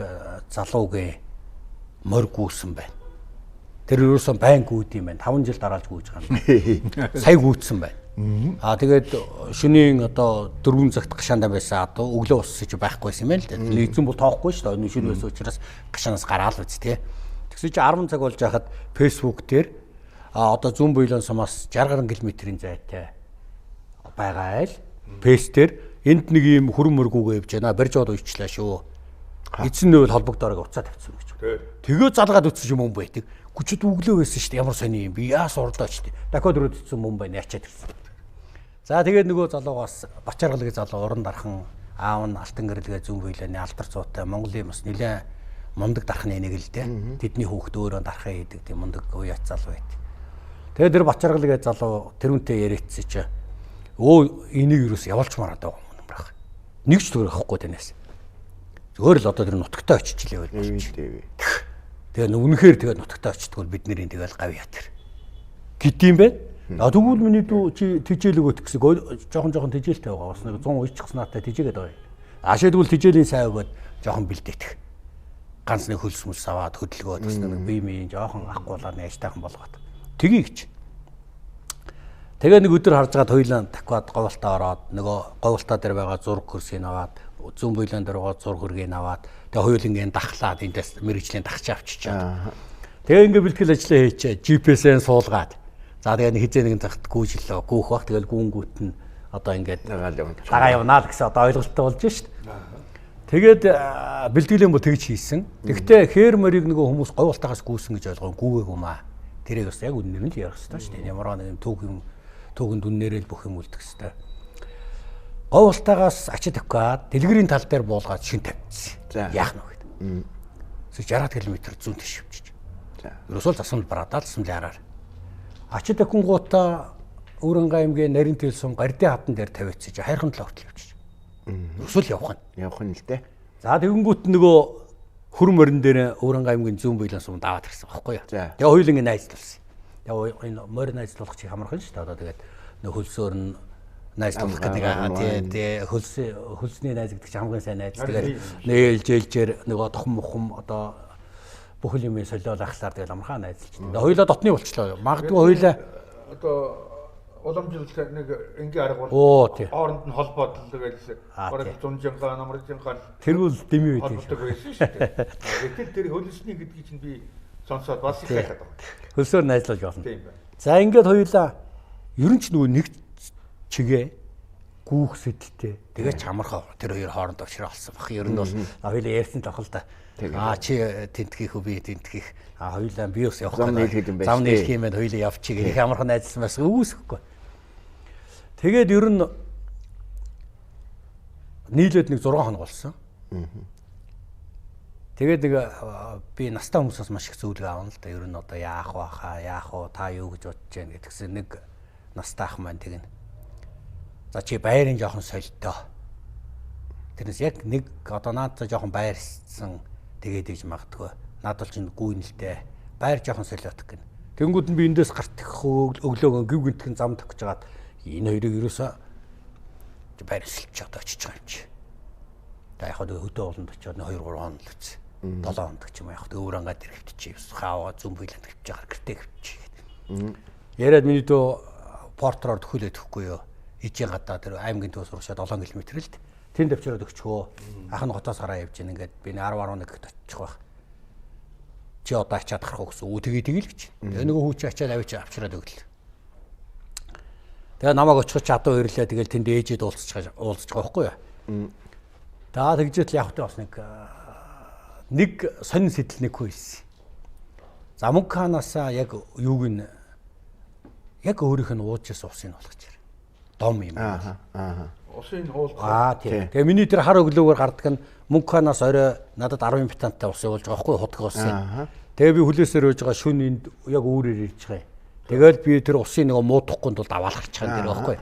залуугийн морь гүйсэн байна. Тэр ерөөсөн байн гүйд юм байна. 5 жил дараалж гүйж байгаа юм. Сая гүйцсэн байна. Аа тэгээд шөнийн одоо 4 цагт гашаандаа байсан адуу өглөө уссан чи байхгүйсэн юм байна л да. Эзэн бол тоохгүй шүү дээ. Шөнө байсан учраас гашаанаас гараал үз тээ. Тэгсэн чи 10 цаг болж байхад Facebook дээр одоо зүүн буйлан сумаас 60 гаруй километрийн зайтай байгаа айл. Фейс дээр энд нэг ийм хүрэн мөргүүгээ явж байна. Барьж аваад уйчлаа шүү. Эзэн нөөл холбогдоорог уцаа тавьсан гэж. Тэгээ залгаад үтсэн юм байдаг. Гүчид өглөө байсан шүү дээ. Ямар сони юм би яас урдаа ч. Дахиад өрөөд үтсэн мөн байна ячаад ирсэн. За тэгээд нөгөө залуугаас Бачаргалгийн залуу уран дархан аав нь Алтан гэрэлгээ зүүн буйлааны алдар зуутай Монголын бас нэлээд мундаг дархны нэг л дээ. Тэдний хүүхэд өөрөө дархаа хийдэг тийм мундаг уяац залуу байт. Тэгээд тэр Бачаргалгийн залуу тэрүүнтэй яриадсан чи өө энийг юус явуулчмаар байгаа юм байх. Нэг ч төгрөг авахгүй танаас. Зүгээр л одоо тэр нутагтаа очиж л явал болчих. Тэгээ үнэхээр тэгээ нутагтаа очтгол бид нэрийн тэгэл гав ятэр. Гэдэм бэ? А тэгвэл миний дүү чи тижээл өгөөт гэсэн жоохон жоохон тижээлтэй байгаа. Бас нэг 100 уйчих санаатай тижээгээд байгаа юм. А шийдвэл тижээлийн сайн өгөөд жоохон бэлдээдэх. Ганц нэг хөлс мөлс аваад хөдөлгөөд гэсэн нэг бие мийн жоохон ахгуулаад нэг ажтайхан болгоод. Тгий гэж. Тэгээ нэг өдөр харж байгаад хоёлаа таквад говьлтаа ороод нөгөө говьлтаа дээр байгаа зураг хөрсийг аваад зүүн буйлан дээр байгаа зураг хөргийг аваад тэгээ хоёулангийн дахлаад эндээс мэрэгжлийн дахч авчичаад. Тэгээ ингээ бэлтгэл ажлаа хийчээ GPS-эн суулгаад. За тэгээ нэг хизээ нэгэн цагт гүйжлөө. Гүүх бах тэгэл гүүнгүүт нь одоо ингээд дагаа явнаа л гэсэн одоо ойлголттой болж шít. Тэгээд бэлтгэлийн бол тэгж хийсэн. Тэгтээ хээр морийг нөгөө хүмүүс говьлтаагаас гүйсэн гэж ойлгоо гүүгээгүй маа. Тэрийг бас яг үннээр нь л ярих хэрэгтэй шүү дээ. Ямар нэг юм түүх юм түүхэнд үннээрээ л бүх юм үлдэх хэрэгтэй. Говьлтаагаас ачид тавьгаад дэлгэрийн тал дээр буулгаад шин тавьчихсан. Яах нь вэ гэдэг. 60 км зүүн тийш явчих. За. Ерөөсөө засамл бараадаа засамлын араар. Ачид тавингуудаа Өвөрөнгө аймгийн нарийн тэл сум гардын хадан дээр тавиадсаж хайрхан талаа хүртэл явчих. Ерөөсөө л явах нь. Явах нь л дээ. За тэгэнгүүт нөгөө хөр морин дээр Өвөрөнгө аймгийн зүүн буйлан сум даваад ирсэн байхгүй юу. Тэгээ хоёулангийн найзлуулсан. Тэгээ энэ морин найзлуулах чи хамархан шүү дээ. Одоо тэгээд нөх хөлсөөр нь найзлуулах гэдэг тий тий хөлсний найз гэдэг чинь хамгийн сайн найз. Тэгээд нээлж ээлжээр нөгөө тохом мохом одоо бүхэл юмын солиол ахлаар тэгэл амархан найзалж. Тэгээ хоёулаа дотны болчлоо. Магадгүй хоёулаа одоо уламжлалт нэг энгийн арга бол хооронд нь холбоодлоо гэж бараг зунжингаа намаржингаа тэргүүл дэмий үед холбодог байсан шүү дээ. Гэтэл тэр хөлсний гэдгийг чинь би сонсоод бас их гайхаад байгаа. Хөлсөөр найзлуулж болно. За ингээд хоёулаа ер нь ч нөгөө нэг чигээ гүүх сэтэлтэй тэгээ ч амархан тэр хоёр хооронд өвшрөө олсон бах. Ер нь бол хоёулаа ярьсан л ах л да. Аа чи тентгийх үү би тентгийх. Аа хоёулаа би бас явах гэдэг. Зам нийлэх юм байна хоёулаа явчих гэх их амархан найзлсан байсан үүсэхгүй. Тэгээд ер нь нийлээд нэг 6 хоног болсон. Тэгээд нэг би настай хүмүүсээс маш их зөвлөгөө авна л да. Ер нь одоо яах вэ хаа яах вэ та юу гэж бодож байна гэдгсэн нэг настай ах маань тэгнэ. За чи байрын жоохон солидоо. Тэрнээс яг нэг одоо наадтай жоохон байрсан тэгээд иж магадгүй. Наад бол чинь гүйн л дээ. Байр жоохон солиотох гэнэ. Тэнгүүд нь би эндээс гарт их өглөөгөө гів гинтхэн зам тавьж хагаад энэ хоёрыг ерөөсөө байр сэлж одоо очиж байгаа юм чи. За яг хөө хөдөө болонд очиод 2 3 хоног л үтсэн. 7 хоног ч юм уу яг хөө өөр ангаа тэр хөвтчих. Хааваа зүн буйланд хөвчих байгаа гэртээ хөвчих гэдэг. Яриад миний дөө портроор төхөлөөд өгөхгүй юу. Ижийн гадаа тэр аймгийн төвөөс урагшаа 7 км л д. Тэнд авчираад өгчхөө. Ах нь хотоос гараа явж гин ингээд би 10 11 гэт очих байх. Чи одоо ачаад гарах уу гэсэн. Үү тэгээ тэгэл гэж. Тэгээ нөгөө хүү чи ачаад авчи авчираад өглөө. Тэгээ намайг очиход ч адуу ирлээ. Тэгэл тэнд ээжид уулзчих уулзчих байхгүй юу. За тэгжээд л явах тэ бас нэг сонин сэтэл нэг хүү хэлсэн. За мөнгө ханаасаа яг юуг нь яг өөрийнх нь ууж ирсэн усыг болгож ирээ. Дом юм. Аа. Усын уулах. Аа тий. Тэгээ миний тэр хар өглөөгөр гардаг нь мөнгө хаанаас орой надад 10 битантай ус явуулж байгаа байхгүй хутга усын. Тэгээ би хүлээсээр үйж байгаа шүн энд яг үүрээр ирж байгаа юм. Тэгэл би тэр усын нөгөө муудахгүй тулд аваад гарчих юм тэр байхгүй.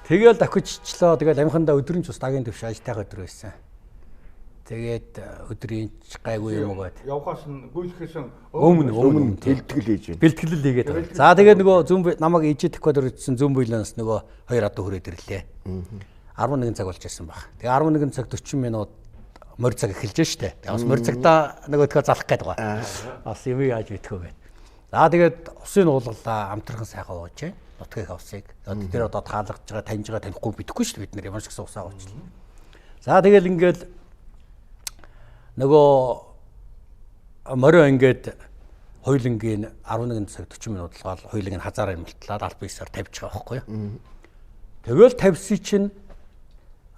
Тэгэл давхижчлоо. Тэгэл амхандаа өдрийн ч ус дагийн төвш ажтайх өдөр байсан. Тэгээд өдрийн ч гайгүй юм уу гэд. Явхаас нь гүйлэхээс өмнө бэлтгэл хийж байна. Бэлтгэл хийгээд байгаа. За тэгээд нөгөө зүүн намайг ижид тэхгүй дөрвсөн зүүн буйланаас нөгөө хоёр адуу хүрээд ирлээ. 11 цаг болж ирсэн баг. Тэгээ 11 цаг 40 минут морь цаг эхэлж штэ. Тэгээ бас морь цагтаа нөгөө төхөө залах гээд байгаа. Бас юм яаж мэдхөө гээд. За тэгээд усын уулгалаа амтрхан сайхан ууж байна. Нутгийн усыг. Тэр одоо таалагдж байгаа, таньж байгаа, танихгүй мэдэхгүй шүү дээ бид нар ямар ч гэсэн усаа уучлаа. За тэгэл ингээд нөгөө морио ингээд хоёулангийн 11 цаг 40 минут болгоод хоёулангийн хазаараа юмлтлаад аль бисаар тавьж байгаа байхгүй юу. Тэгэл тавьсан чинь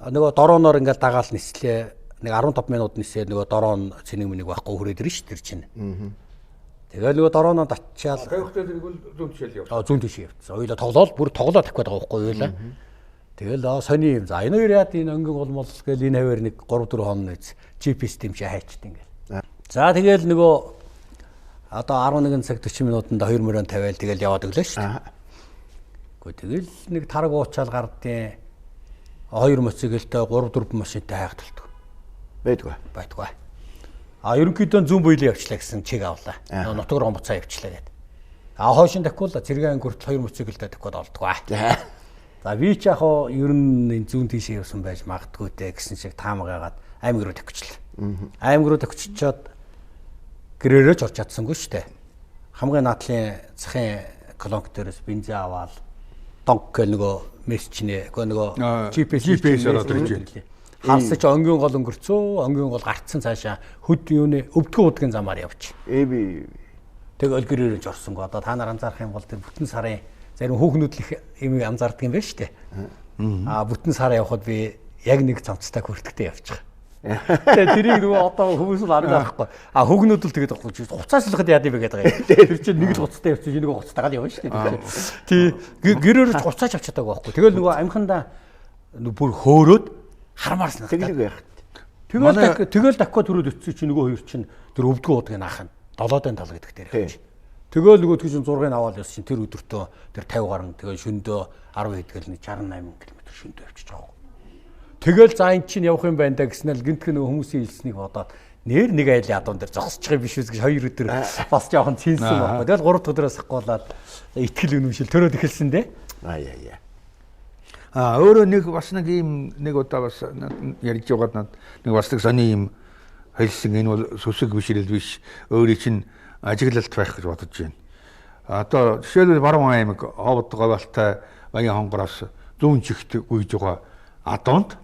нөгөө дорооноор ингээд дагаал нислээ. Нэг 15 минут нисээ нөгөө дорон цэник мэник байхгүй хүрээд ирнэ шүү тэр чинь. Тэгэл нөгөө дорооноо татчаал. Тавихтай тэргүүл зүүн тишэл явсан. Зүүн тийш явсан. Хоёулаа тоглоол бүр тоглоо тавих гээд байгаа байхгүй юу лээ. Тэгэл сони юм. За энэ хоёр яад энэ өнгөн голмол гэл энэ хаваар нэг 3 4 хоног нэз GPS дэмжээ хайчт ингээл. За тэгэл нөгөө одоо 11 цаг 40 минутанд 2 мөрөн тавиал тэгэл яваад өглөө шүү дээ. Гэхдээ тэгэл нэг тараг уучаал гардیں۔ 2 мотоциклтэй 3 4 машинтай хайх талдаг. Байдгүй. Байдгүй. А ерөнхийдөө зүүн буйлын явчлаа гэсэн чиг авлаа. Нутаг руу буцаа явчлаа гэд. А хойшин дахиул Цэргийн анги хүртэл 2 мотоциклтэй дахиад олдгоо. За би ч яг хоо ер нь энэ зүүн тийшээ явсан байж магадгүй дээ гэсэн шиг таамаг агаад аймаг руу тохичлаа. Аймаг руу тохичоод гэрээрээ ч орж чадсангүй шүү дээ. Хамгийн наадлын цахын колонк дээрээс бензин аваад донк гэл нөгөө мессежнэ үгүй нөгөө GPS ороод ирж байна. Харсан чи онгийн гол өнгөрцөө, онгийн гол гарцсан цаашаа хөд юуны өвдгөн удгийн замаар явж. Эби Тэгэл гэрээрээ ч орсонгүй. Одоо та нар анзаарах юм бол тэр бүтэн сарын зарим хүүхнүүд л их юм анзаардаг юм байна шүү дээ. Аа бүтэн сар явхад би яг нэг цамцтай хүртэхтэй явчих. Тэгээ тэрийг нөгөө одоо хүмүүс л анзаарахгүй. А хүүхнүүд л тэгээд байхгүй. Хуцааслахад яад юм бэ гэдэг юм. Тэр чинь нэг л хуцтай явчих, нэг хуцтайгаа л явна шүү дээ. Тий гэрээр ч хуцаач авч чадаагүй байхгүй. Тэгэл нөгөө амхандаа бүр хөөрөөд хармаар санагдаад. Тэглэг байх. Тэгэл дахиад төрөөд өтсөн чинь нөгөө хоёр чинь тэр өвдгөө удгийг наах нь долоодын тал гэдэг дээр явж. Тэгэл нөгөө чинь зургийг аваад явсан чинь тэр өдөртөө тэр 50 гарan тэгэл шөндөө 10 хэдгээл нэг 68 км шөндөө явчих жоох. Тэгэл за эн чинь явах юм байна да гэснээр гинтх нөгөө хүмүүсийн хэлснийг бодоод нэр нэг айлын адуун дээр зогсчих юм биш үс гэж 2 өдөр бас жоохон цэнсэн байхгүй. Тэгэл 3 дахь өдрөөс хахгуулаад итгэл үнэмшил төрөөд эхэлсэн дээ. Аа яа яа. Аа өөрөө нэг бас нэг ийм нэг удаа бас ярьж байгаад над нэг бас нэг сони юм хэлсэн, энэ бол сүсэг бишрэл биш, өөрийн чинь ажиглалт байх гэж бодож байна. Одоо жишээлбэл Баруун аймаг Ховд Говьалтай Баян хонгороос зүүн чигт гүйж байгаа адуунд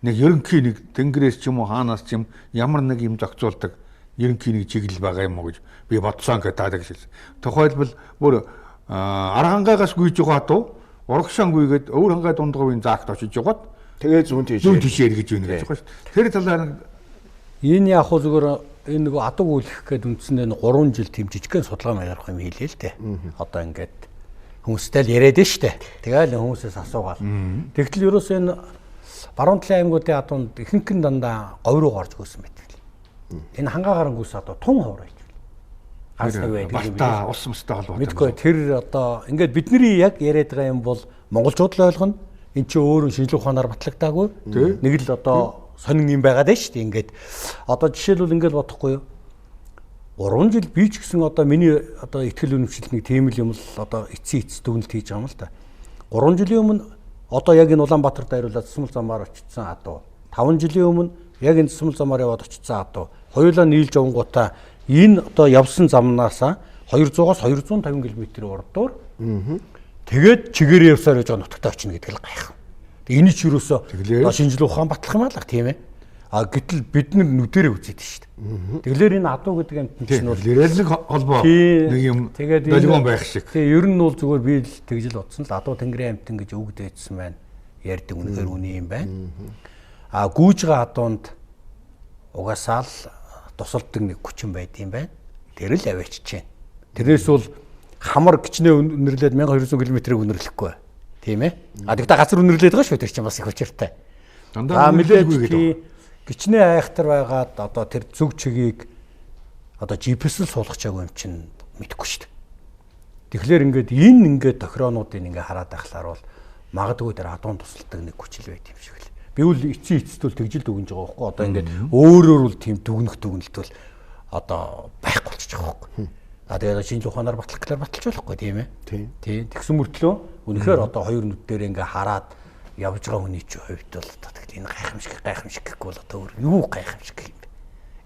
нэг ерөнхий нэг тэнгэрээс ч юм уу хаанаас ч юм ямар нэг юм зохицуулдаг ерөнхий нэг чиглэл байгаа юм уу гэж би бодсон гэж таадаг хэлсэн. Тухайлбал бүр Архангайгаас гүйж байгаа адуу урагшаан гүйгээд өвөр хангай дундговын заагт очиж жогоод тэгээ зүүн тийш зүүн тийш эргэж байна гэж байгаа шүү дээ. Тэр талаар энэ яг хуу зүгээр энэ нөгөө адаг үлэх гээд үндсэндээ 3 жил тийм жижигхэн судалгаа маярах юм хийлээ л дээ. Одоо ингээд хүмүүстэй л яриад нь штэ. Тэгэл хүмүүсээс асуугаал. Тэгтэл ерөөсөө энэ баруун талын аймагуудын адуунд ихэнх нь дандаа говь руу орж гүйсэн байдаг. Энэ хангаа гарan гүйс адуу тун ховор байж. Ганц нэг байдаг юм байна. Ус мөстэй холбоотой. Мэдгүй тэр одоо ингээд бидний яг яриад байгаа юм бол монголчууд л ойлгоно. Энд чи өөрөө шинжлэх ухаанаар батлагдаагүй. Нэг л одоо сонин юм байгаад байна шүү дээ. Ингээд одоо жишээлбэл ингээд бодохгүй юу? 3 жил би ч гэсэн одоо миний одоо итгэл үнэмшил нэг тийм л юм л одоо эцсийн эц дүгнэлт хийж байгаа юм л та. 3 жилийн өмнө одоо яг энэ Улаанбаатар дайруулаад Цэцмэл замаар очсон адуу. 5 жилийн өмнө яг энэ Цэцмэл замаар яваад очсон адуу. Хоёулаа нийлж явангуудаа энэ одоо явсан замнаасаа 200-аас 250 км урдуур. Тэгээд чигээр явсаар яж байгаа нутагт очно гэдэг л гайхав. Энэ ч юусоо одоо шинжлэх ухаан батлах юм алга тийм ээ. А гэтэл бид нар нүдэрээ үзээд шүү дээ. Тэгэлэр энэ адуу гэдэг амьтан чинь бол нэрэл нэг холбоо нэг юм долгион байх шиг. Тэгээ ер нь бол зүгээр би л тэгж л утсан л адуу тэнгэрийн амьтан гэж үг дээдсэн байна. Ярьдаг үнэхээр үний юм байна. А гүйж байгаа адуунд угаасаа л тусалдаг нэг хүчин байд юм байна. Тэр л аваачиж байна. Тэрнээс бол хамар гिचнээ үнэрлээд 1200 км-ийг үнэрлэхгүй. Тийм ээ. А тэгтээ газар үнэрлээд байгаа шүү тэр чинь бас их учиртай. Дандаа үнэрлээгүй гэдэг. Гिचнээ айхтар байгаад одоо тэр зүг чигийг одоо GPS л суулгачаагүй юм чинь мэдэхгүй шүү дээ. Тэгэхээр ингээд энэ ингээд тохироонуудыг ингээд хараад байхлаар бол магадгүй тэр адуун тусалдаг нэг хүчил байт юм шиг л. Би үл эцсийн эцэст бол тэгжил дүгнж байгаа байхгүй. Одоо ингээд өөрөөр бол тийм дүгнэх дүгнэлт бол одоо байхгүй болчих жоох байхгүй. А тэгээд шинжлэх ухаанаар батлах гэхээр баталж болохгүй тийм ээ. Тийм. Тэгсэн мөртлөө үнэхээр одоо хоёр нүд дээр ингээ хараад явж байгаа хүний чинь хувьд бол одоо тэгэл энэ гайхамшиг гэхгүй бол одоо өөр юу гайхамшиг юм бэ?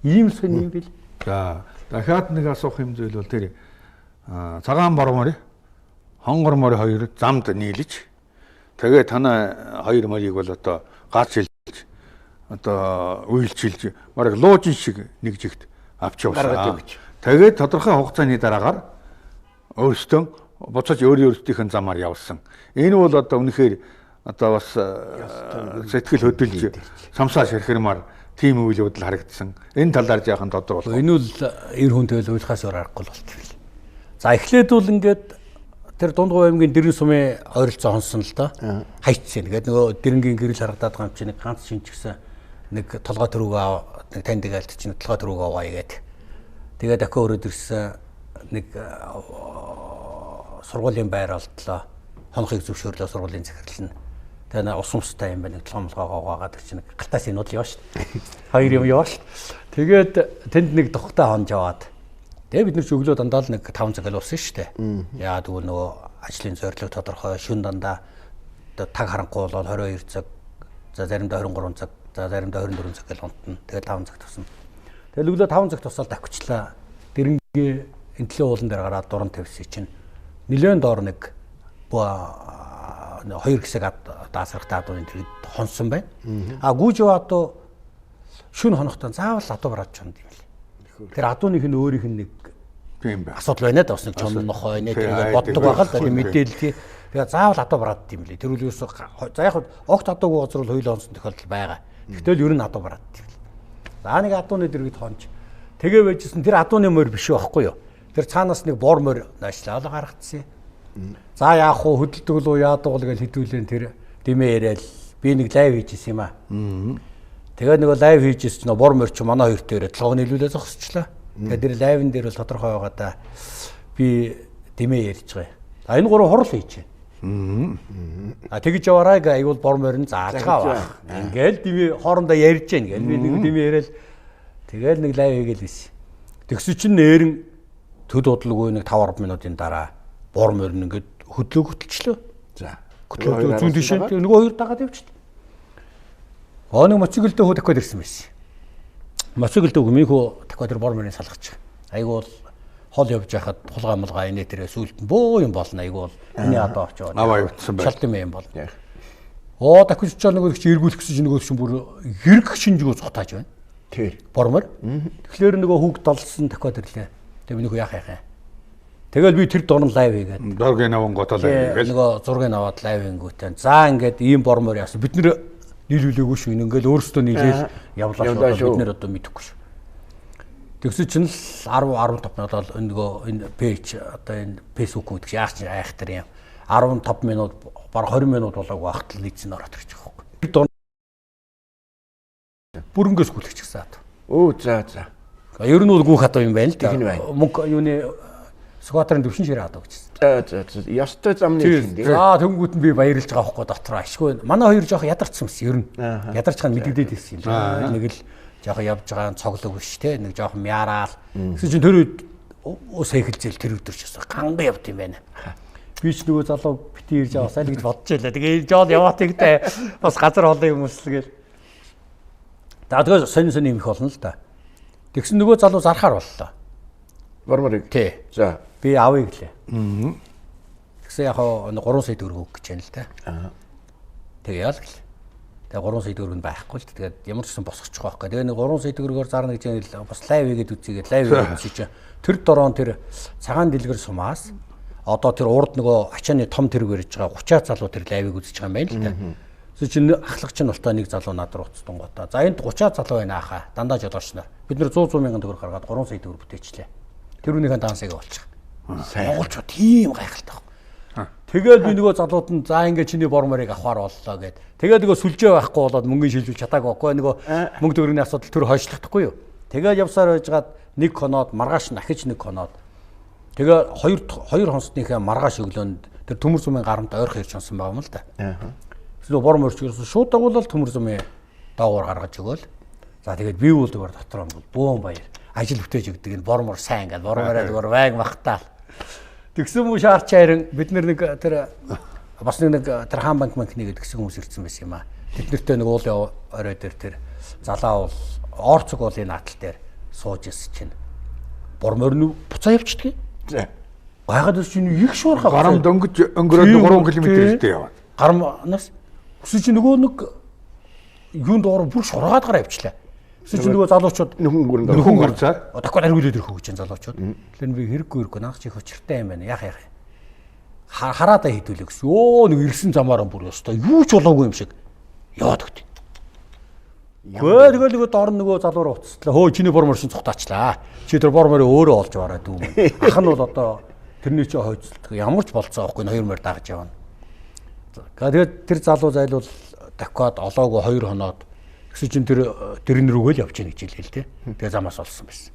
Ийм сонь юм бил. За дахиад нэг асуух юм зүйл бол тэр цагаан бормор хонгор морь хоёр замд нийлж тэгээ танай хоёр морийг бол одоо гац шилж одоо уйлчилж бараг луужин шиг нэг жигт авч явсан. Тэгээд тодорхой хугацааны дараагаар өөрсдөө буцаж өөрийн өөрсдийнх нь замаар явсан. Энэ бол одоо үнэхээр одоо бас сэтгэл хөдлөж самсаа ширхэрмаар тийм үйл явдал харагдсан. Энэ талаар жаахан тодор болох. Энэ бол эр хүн тэгэл уйлахаас өөр аргагүй болт. За эхлээд бол ингээд тэр Дундгов аймгийн Дэрэн сумын ойролцоо хонсон л доо. Хайцсан. Тэгээд нөгөө Дэрэнгийн гэрэл харагдаад байгаа юм чинь нэг ганц шинжгсэн нэг толгой төрөөгөө нэг таньдаг айлт чинь толгой төрөөгөө аваа гээд. Тэгээд дахиад өрөөд ирсэн нэг сургуулийн байр олдлоо. Хонхыг зөвшөөрлөө сургуулийн захирал нь. Тэгээ нэг ус умстай юм байна. Толгой молгоогоо угаагаад тэр чинь галтаас энэ удал яваа шүү дээ. Хоёр юм яваа шүү. Тэгээд тэнд нэг тухтай хонж яваад Тэгээ бид нар ч өглөө дандаа л нэг 5 цаг л усан шүү дээ. Яа тэгвэл нөгөө ажлын зорилго тодорхой, шүн дандаа таг харанхуй болоод 22 цаг, за заримдаа 23 цаг, за заримдаа 24 цаг гэл унтна. Тэгээ 5 цаг тусна. Тэгэл өглөө 5 цаг тусаад давхичлаа. Дэрэнгийн энтлийн уулан дээр гараад дуран тавьсан чинь нилээн доор нэг хоёр хэсэг даасрахтай адууны тэрэг хонсон байна. А гүүж яваа адуу шүн хонохдоо заавал адуу бараад чонд юм лээ. Тэр адууных нь өөрийнх нь нэг Тийм байх. Асуудал байна да бас нэг чон нохой нэ тэрийг боддог байгаа л да мэдээлэл тий. Тэгээ заавал адуу бараад юм лээ. Тэр үл ерөөсөө за яг огт адуугүй газар бол хоёул онсон тохиолдол байгаа. Тэгтэл ер нь адуу бараад юм лээ. За нэг адууны дэргэд хонж тэгээ байжсэн тэр адууны морь биш байхгүй юу? Тэр цаанаас нэг бор морь наашлаа л гаргацсан. За яах вэ? Хөдөлдөг лүү яадаг л гэж хэдүүлэн тэр димээ яриад би нэг лайв хийжсэн юм аа. Тэгээ нөгөө лайв хийжсэн чинь бор морь чи манай хоёр дээр толгойг нийлүүлээ зогсчлаа. Тэгээ тэр лайвн дээр бол тодорхой байгаа да. Би димээ ярьж байгаа. За энэ гурав хурал хийж байна. А тэгж яваарай гэ аюул бор морь нь зааж байгаа. Ингээл димээ хоорондоо ярьж гин гэл би нэг димээ яриад тэгэл нэг лайв хийгээл байсан. Тэгсэн чинь нэрэн төд удалгүй нэг 5 10 минутын дараа бор морь нь ингээд хөдлөө хөтөлчлөө. За. Хөтлөө зүүн тийшээ нөгөө хоёр дагаад явчихлаа. Оо нэг моцикл дээр хөө дахиад ирсэн байсан. Моцикл дээр миний хөө дахиад тэр бор морийг салгачих. Айгуул хол явж байхад хулгай мулгай инээ тэрэ сүулт нь бөө юм болно. Айгуул миний адуу авч яваа. Аваа явуулсан байх. Шалт юм болно. Оо дахиж чаа нөгөө чи эргүүлэх гэсэн чинь нөгөө чинь бүр хэрэг шинжгөө цухтааж байна. Тэр. Бор морь. Тэгэхээр нөгөө хүүг долсон дахиад ирлээ. Тэгээ миний хөө яах яах юм. Тэгэл би тэр дорн лайв хийгээд. Зургийг авангуудаа лайв хийгээл. Нөгөө зургийг аваад лайв хийнгүүтээ. За ингээд ийм бор морь яасан. Бид нэр нийлүүлээгүй шүү. Ингээл өөрсдөө нийлээл явлаа шүү. Бид нэр одоо мэдэхгүй шүү. Тэгсэн чинь л 10 15 минут бол нөгөө энэ пэйж одоо энэ Facebook гэдэг чинь яах чинь айхтар юм. 15 минут баг 20 минут болоогүй багтал нийцэн ороод ирчих байхгүй. Тэр дорн бүрөнгөөс гүлчихсэн хат. Өө за за. Ер нь бол гүөх хатуу юм байна л да. Мөнгө юуны Сүхбаатарын төвшин ширээ хадаа гэжсэн. За за за. Ёстой замны юм дээ. За тэнгүүт нь би баярлж байгаа байхгүй дотроо ашгүй. Манай хоёр жоох ядарсан юмс ер нь. Ядарч байгаа мэдэгдээд ирсэн юм байна. Нэг л жоох явж байгаа цоглог биш те. Нэг жоох мяраал. Тэгсэн чинь тэр үед ус эхэлзэл тэр өдөр ч гэсэн ганган явд юм байна. Би ч нөгөө залуу бити ирж аваасаа л гэж бодож байлаа. Тэгээ жоол яваатыг те бас газар холын хүмүүс л гээл. За тэгээ сонин сонин юм их болно л да. Тэгсэн нөгөө залуу зархаар боллоо. Борморыг. Тий. За. Би авъя гэлээ. Тэгсэн яг 3 сая төгрөг өгөх гэж байна л да. Тэгээ яал гэлээ. Тэгээ 3 сая төгрөг нь байхгүй л. Тэгээд ямар ч гэсэн босгочих байхгүй. Тэгээ нэг 3 сая төгрөгөөр зарна гэж юм бас лайв хийгээд үзьгээд лайв хийгээд үзье чинь тэр дорон тэр цагаан дэлгэр сумаас одоо тэр урд нөгөө ачааны том тэрэг барьж байгаа 30 залуу тэр лайвыг үзэж байгаа юм байна л да. Тэгсэн чинь ахлах чинь болтоо нэг залуу над руу уцтангуудаа. За энд 30 залуу байна аахаа. Дандаа жолооч нар. Бид нэр 100 100 мянган төгрөг гаргаад 3 сая төгрөг бүтээчлээ. Тэр үнийхэн дансыг болчих. Монголчууд тийм гайхалтай байхгүй. Тэгэл би нөгөө залууд нь за ингээ чиний бор морийг авахар боллоо гэд. Тэгээд нөгөө сүлжээ байхгүй болоод мөнгөний шилжүүлж чадаагүй байхгүй. Нөгөө мөнгө төгрөгийн асуудал төр хойшлохдохгүй юу. Тэгээд явсаар байжгаад нэг хоноод маргааш нахиж нэг хоноод. Тэгээ хоёр хонсныхаа маргааш өглөөнд тэр төмөр зумын гарамд ойрхон ирж онсон байгаа юм л да. Эсвэл бор морч ерөөсөн шууд дагуулал төмөр зумын доогуур гаргаж өгөөл. За тэгээд би бол зүгээр дотор бол бөөн баяр. Ажил бүтээж өгдөг энэ бор мор сайн ингээд бор мороо зүгээр байг махтаал. Тэгсэн мүү шаарч харин бид нэг тэр бас нэг тэр хаан банк банкны гэдэг гэсэн хүмүүс ирсэн байсан юм аа. Тэд нартэй нэг уулын орой дээр тэр залаа уул орцог уулын наатал дээр сууж исэн чинь бор морь нь буцаа явчихдаг. За. Гайхаад чинь их шуурхаа гарам дөнгөж өнгөрөөд 3 км зүйтэй яваад. Гарамнаас өсөн чинь нөгөө нэг юунд доор бүр шургаад гараа явчлаа. Эсвэл чи нөгөө залуучууд нөхөн гүрэн нөхөн гарцаар дахиад хариулаад ирэх гэж залуучууд. Тэгэхээр би хэрэггүй наах чи их учиртай юм байна. Яах яах. Хараадаа хідүүлээ гэсэн. Йоо нэг ирсэн замаар бүр ёстой юу ч болоогүй юм шиг яваад өгд. Гүй тэгэл нөгөө дор нөгөө залуу руу уцтлаа. Хөө чиний бор моршин цухтаачлаа. Чи тэр бор морийг өөрөө олж аваарай дүү мэн. Ах нь бол одоо тэрний чи хойцолдог. Ямар ч болцоо авахгүй хоёр морь дагаж явна. Тэгээд тэр залуу зайлуул дахиад олоогүй 2 хоноод Тэгсэн чинь тэр дэрэн рүүгээ л явж гин гэж хэлээ л дээ. Тэгээ замаас олсон байсан.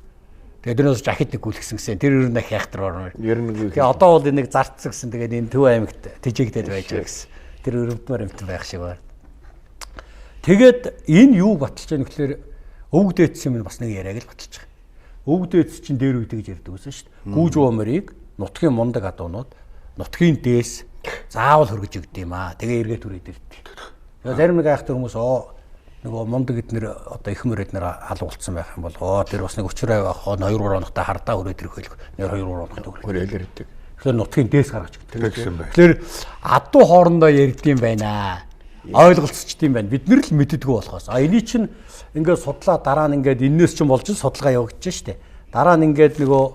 Тэгээ тэрнээс жахид нэг гүйлгсэн гэсэн. Тэр ер нь их хайхтар орно. Ер нь тэгээ одоо бол энийг зарцсан гэсэн. Тэгээд энэ Төв аймагт тэжээгдээд байж байгаа гэсэн. Тэр өрөвдмөр юмтан байх шиг байна. Тэгээд энэ юу баталж байгаа нөхлөөр өвөг дээдсэн юм бас нэг яриаг л баталж байгаа. Өвгдөөц чинь дээр үе тэгж ярьдаг байсан шүү дээ. Гүүж уу морийг нутгийн мундаг адуунууд нутгийн дээс заавал хөргөж өгд юм аа. Тэгээ эргээд түрээд ирдэг. Тэгээ зарим нэг айхтар хүмүүс нөгөө мундаг эднэр одоо их мөр эднэр алуулсан байх юм бол тэр бас нэг өчрөө байх 2 3 хоногтой хардаа өрөөд ирэх хэл 2 3 хоногтой өрөөл ирдэг. Тэгэхээр нутгийн дээс гаргаж өгдөг. Тэгэхээр адуу хоорондоо ярьдсан байна. Ойлголцчт юм байна. Бид нэр л мэддэггүй болохоос. А эний чинь ингээд судлаа дараа нь ингээд эннээс чинь болж судалгаа явагдаж штэ. Дараа нь ингээд нөгөө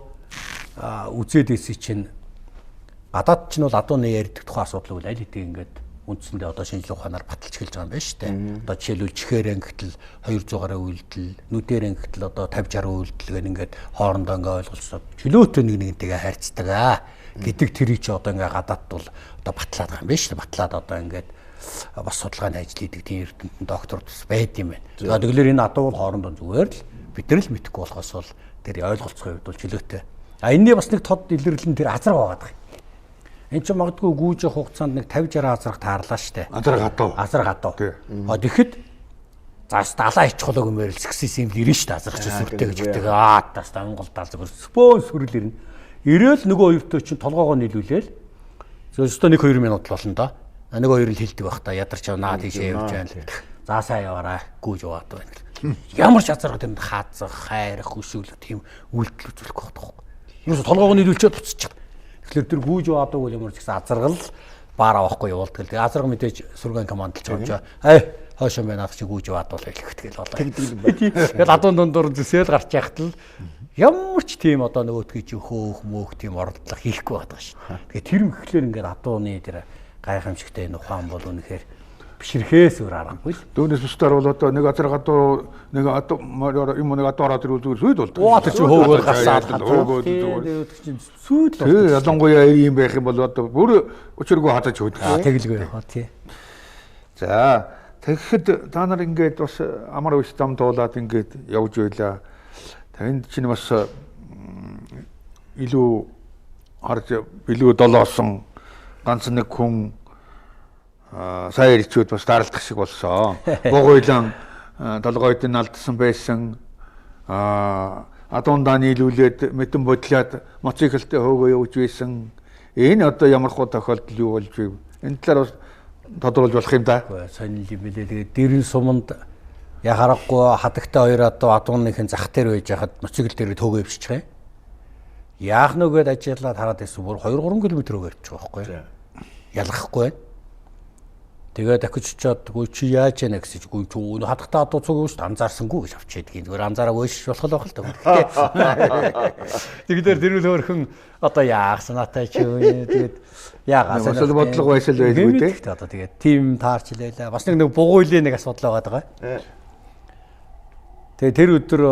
үзээд ирсэн чинь гадаад чинь бол адууны ярьдаг тухайн асуудлыг аль хэдийн ингээд үндсэндээ одоо шинжлэх ухаанаар баталж эхэлж байгаа юм байна шүү дээ. Одоо жишээлбэл чихээр ангитал 200 гаруй үйлдэл, нүдээр ангитал одоо 50 60 үйлдэл гэх ингээд хоорондоо ингээд ойлголцоод чөлөөтэй нэг нэгнтэйгээ харьцдаг гэдэг тэрийг чи одоо ингээд гадаадд бол одоо батлаад байгаа юм байна шүү дээ. Батлаад одоо ингээд бас судалгааны ажил хийдэг тийм эрдэмтэн доктор бас байд юм байна. За тэгэхээр энэ адуу бол хоорондоо зүгээр л бид нар л мэдэхгүй болохоос бол тэр ойлголцохын хувьд бол чөлөөтэй. А энэний бас нэг тод илэрлэл нь тэр азарга байгаа даа. Энд чинь магадгүй гүйж явах хугацаанд нэг 50 60 азарга таарлаа штэ. Азарга адуу. Азарга адуу. А тэгэхэд за далаа ичих болоо гэмээр л сексис юм л ирнэ штэ азарга чи сүртэй гэж өгдөг. Аа тас Монголд зүгээр спон сүрэл ирнэ. Ирээл нөгөө хоёртой чинь толгоогоо нийлүүлээл. Зөвхөн 1 2 минут л болно доо. Нэг хоёр л хилдэг байх та ядарч наа тийшээ явж байна л. За сайн яваарай гүйж яваад байна. Ямар ч азарга тэнд хаазах, хайрах, хөшөглөх тийм үйлдэл үзүүлэх байхгүй. Юусе толгоогоо нийлүүлчихэд буцчих. Тэгэхээр тэр гүйж яваадаг бол ямар ч гэсэн азаргал баар авахгүй явуулдаг. Тэгээ азарга мэдээж сүргэн командалж байгаа юм. Ай хойшоо байна наад чи гүйж яваад бол хэлэхтгэл болоо. Тэгэл адуун дундуур зүсээл гарч яхад л ямар ч тийм одоо нөгөөдгийг чи хөөх мөөх тийм оролдлого хийхгүй байдаг шин. Тэгээ тэр мэхлээр ингээд адууны тэр гайхамшигтай энэ ухаан бол үнэхээр бишрэхээс өөр аргагүй л. Дүүнээс бусдаар бол одоо нэг азарга адуу нэг адуу юм нэг адуу ороод ирвэл зүгээр сүйд болдог. Оо тэр чи хөөгөөр гарсаад хөөгөөд зүгээр чинь сүйд л. Тий ялангуяа ийм байх юм бол одоо бүр учиргүй хадаж хөдөг. Тэгэлгүй яа тий. За тэгэхэд та нар ингээд бас амар үс зам туулаад ингээд явж байлаа. Танд чинь бас илүү харж билүү долоосон ганц нэг хүн сайн ирчүүд бас даралдах шиг болсон. Бугуйлан толгойд нь алдсан байсан. Адуундаа нийлүүлээд мэдэн бодлоод мотоциклтэй хөөгөө явж байсан. Энэ одоо ямар хуу тохиолдол юу болж вэ? Энэ талаар бас тодруулж болох юм да. Сонин юм билээ. Тэгээд дэрэн суманд яхарахгүй хадагтай хоёр адуу адууныхын зах дээр байж хахад мотоцикл дээр хөөгөө өвччих юм. Яах нүгэд ажиллаад хараад байсан бүр 2 3 км өгөө явчих байхгүй. Ялгахгүй байна. Тэгээ дахиж очиод гүй чи яаж яана гэсэн чи гүй чи хадагтай адуу цуг юу шүү анзаарсангүй гэж авчиад гийн зүгээр анзаараагүй шиш болох л байх л та. Тэгэхээр тэр үл өөрхөн одоо яах санаатай чи тэгээд яагаа бас л бодлого байсан л байлгүй дээ. Одоо тэгээд тийм таарч лээлээ. Бас нэг бугуйлын нэг асуудал байгаа даа. Тэгээ тэр өдөр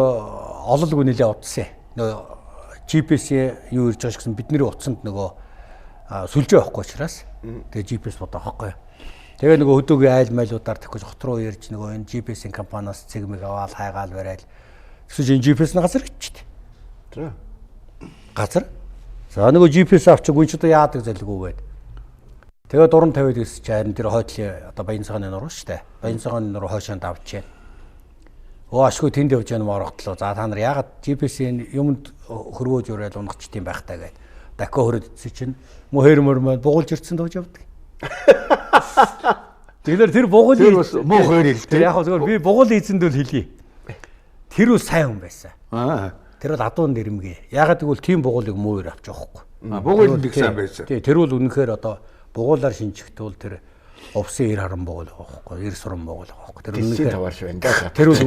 ололгүй нэлээ утсан. Нөгөө GPS юу ирж байгаа гэсэн бидний утсанд нөгөө сүлжээ авахгүй учраас тэгээ GPS бодоо авахгүй. Тэгээ нөгөө хөдөөгийн айл майлуудаар тэгэж хот руу ирж нөгөө энэ GPS-ийн компаниас цэгмэг аваад хайгаал барайл. Тэгсэн чинь GPS нь газар гिचтэй. За. Газар. За нөгөө GPS авчих үн ч одоо яадаг залгүй гээд. Тэгээ дуран тавиад ирсэн чинь харин тэр хойдлын одоо Баян цагааны нуруу шүү дээ. Баян цагааны нуруу хойшоо давчээ. Өө ашгүй тэнд явж яана морогдлоо. За та нар яагаад GPS-ийн юмд хөрвөөж урайл унгачт юм байх таа гээд. Дахиад хөрөд ирсэн чинь мө хэр мөр бугуулж ирсэн дууж явдаг. Тэгэхээр тэр бугуул тэр бас муу хойр ил тэр яг зөвхөн би бугуул эзэнд л хэлье. Тэр бол сайн хүн байсан. Тэр бол адуун нэрмгээ. Ягаад гэвэл тийм бугуулыг муу өөр авч явахгүй. Бугуул нэг сайн байсан. Тий, тэр бол үнэхээр одоо бугуулаар шинжихт бол тэр увсын 90 харан бугуул байгаа байхгүй, 90 суран бугуул байгаа байхгүй. Тэр үнэхээр таваарш байна да. Тэр бол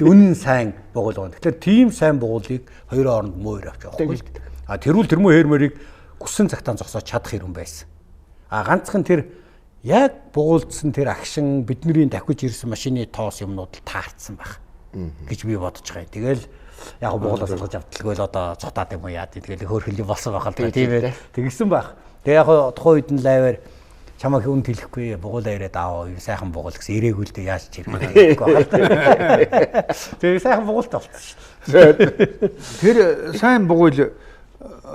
үнэн сайн бугуул байгаа. Тэгэхээр тийм сайн бугуулыг хоёрын хооронд муу өөр авч явахгүй. А тэр бол тэр муу хэр мөрийг хүссэн цагтаа зогсоож чадах юм байсан. А ганцхан тэр яг бугуулдсан тэр агшин бидний давхиж ирсэн машины тоос юмнууд л таарцсан байх гэж би бодож байгаа юм. Тэгэл яг бугуулаас салгаж авдалгүй л одоо цутаад юм уу яа тийм тэгэл хөөрхөл болсон байх л та тийм ээ. Тэгсэн байх. Тэгээ яг тухайн үед нь лайваар чамайг үнд хэлэхгүй бугуулаа ирээд аав юу сайхан бугуул гэсэн ирээгүй л дээ яаж ч ирэх байх л та. Тэгээ сайхан бугуултай болчихсон шүү дээ. Тэр сайн бугуул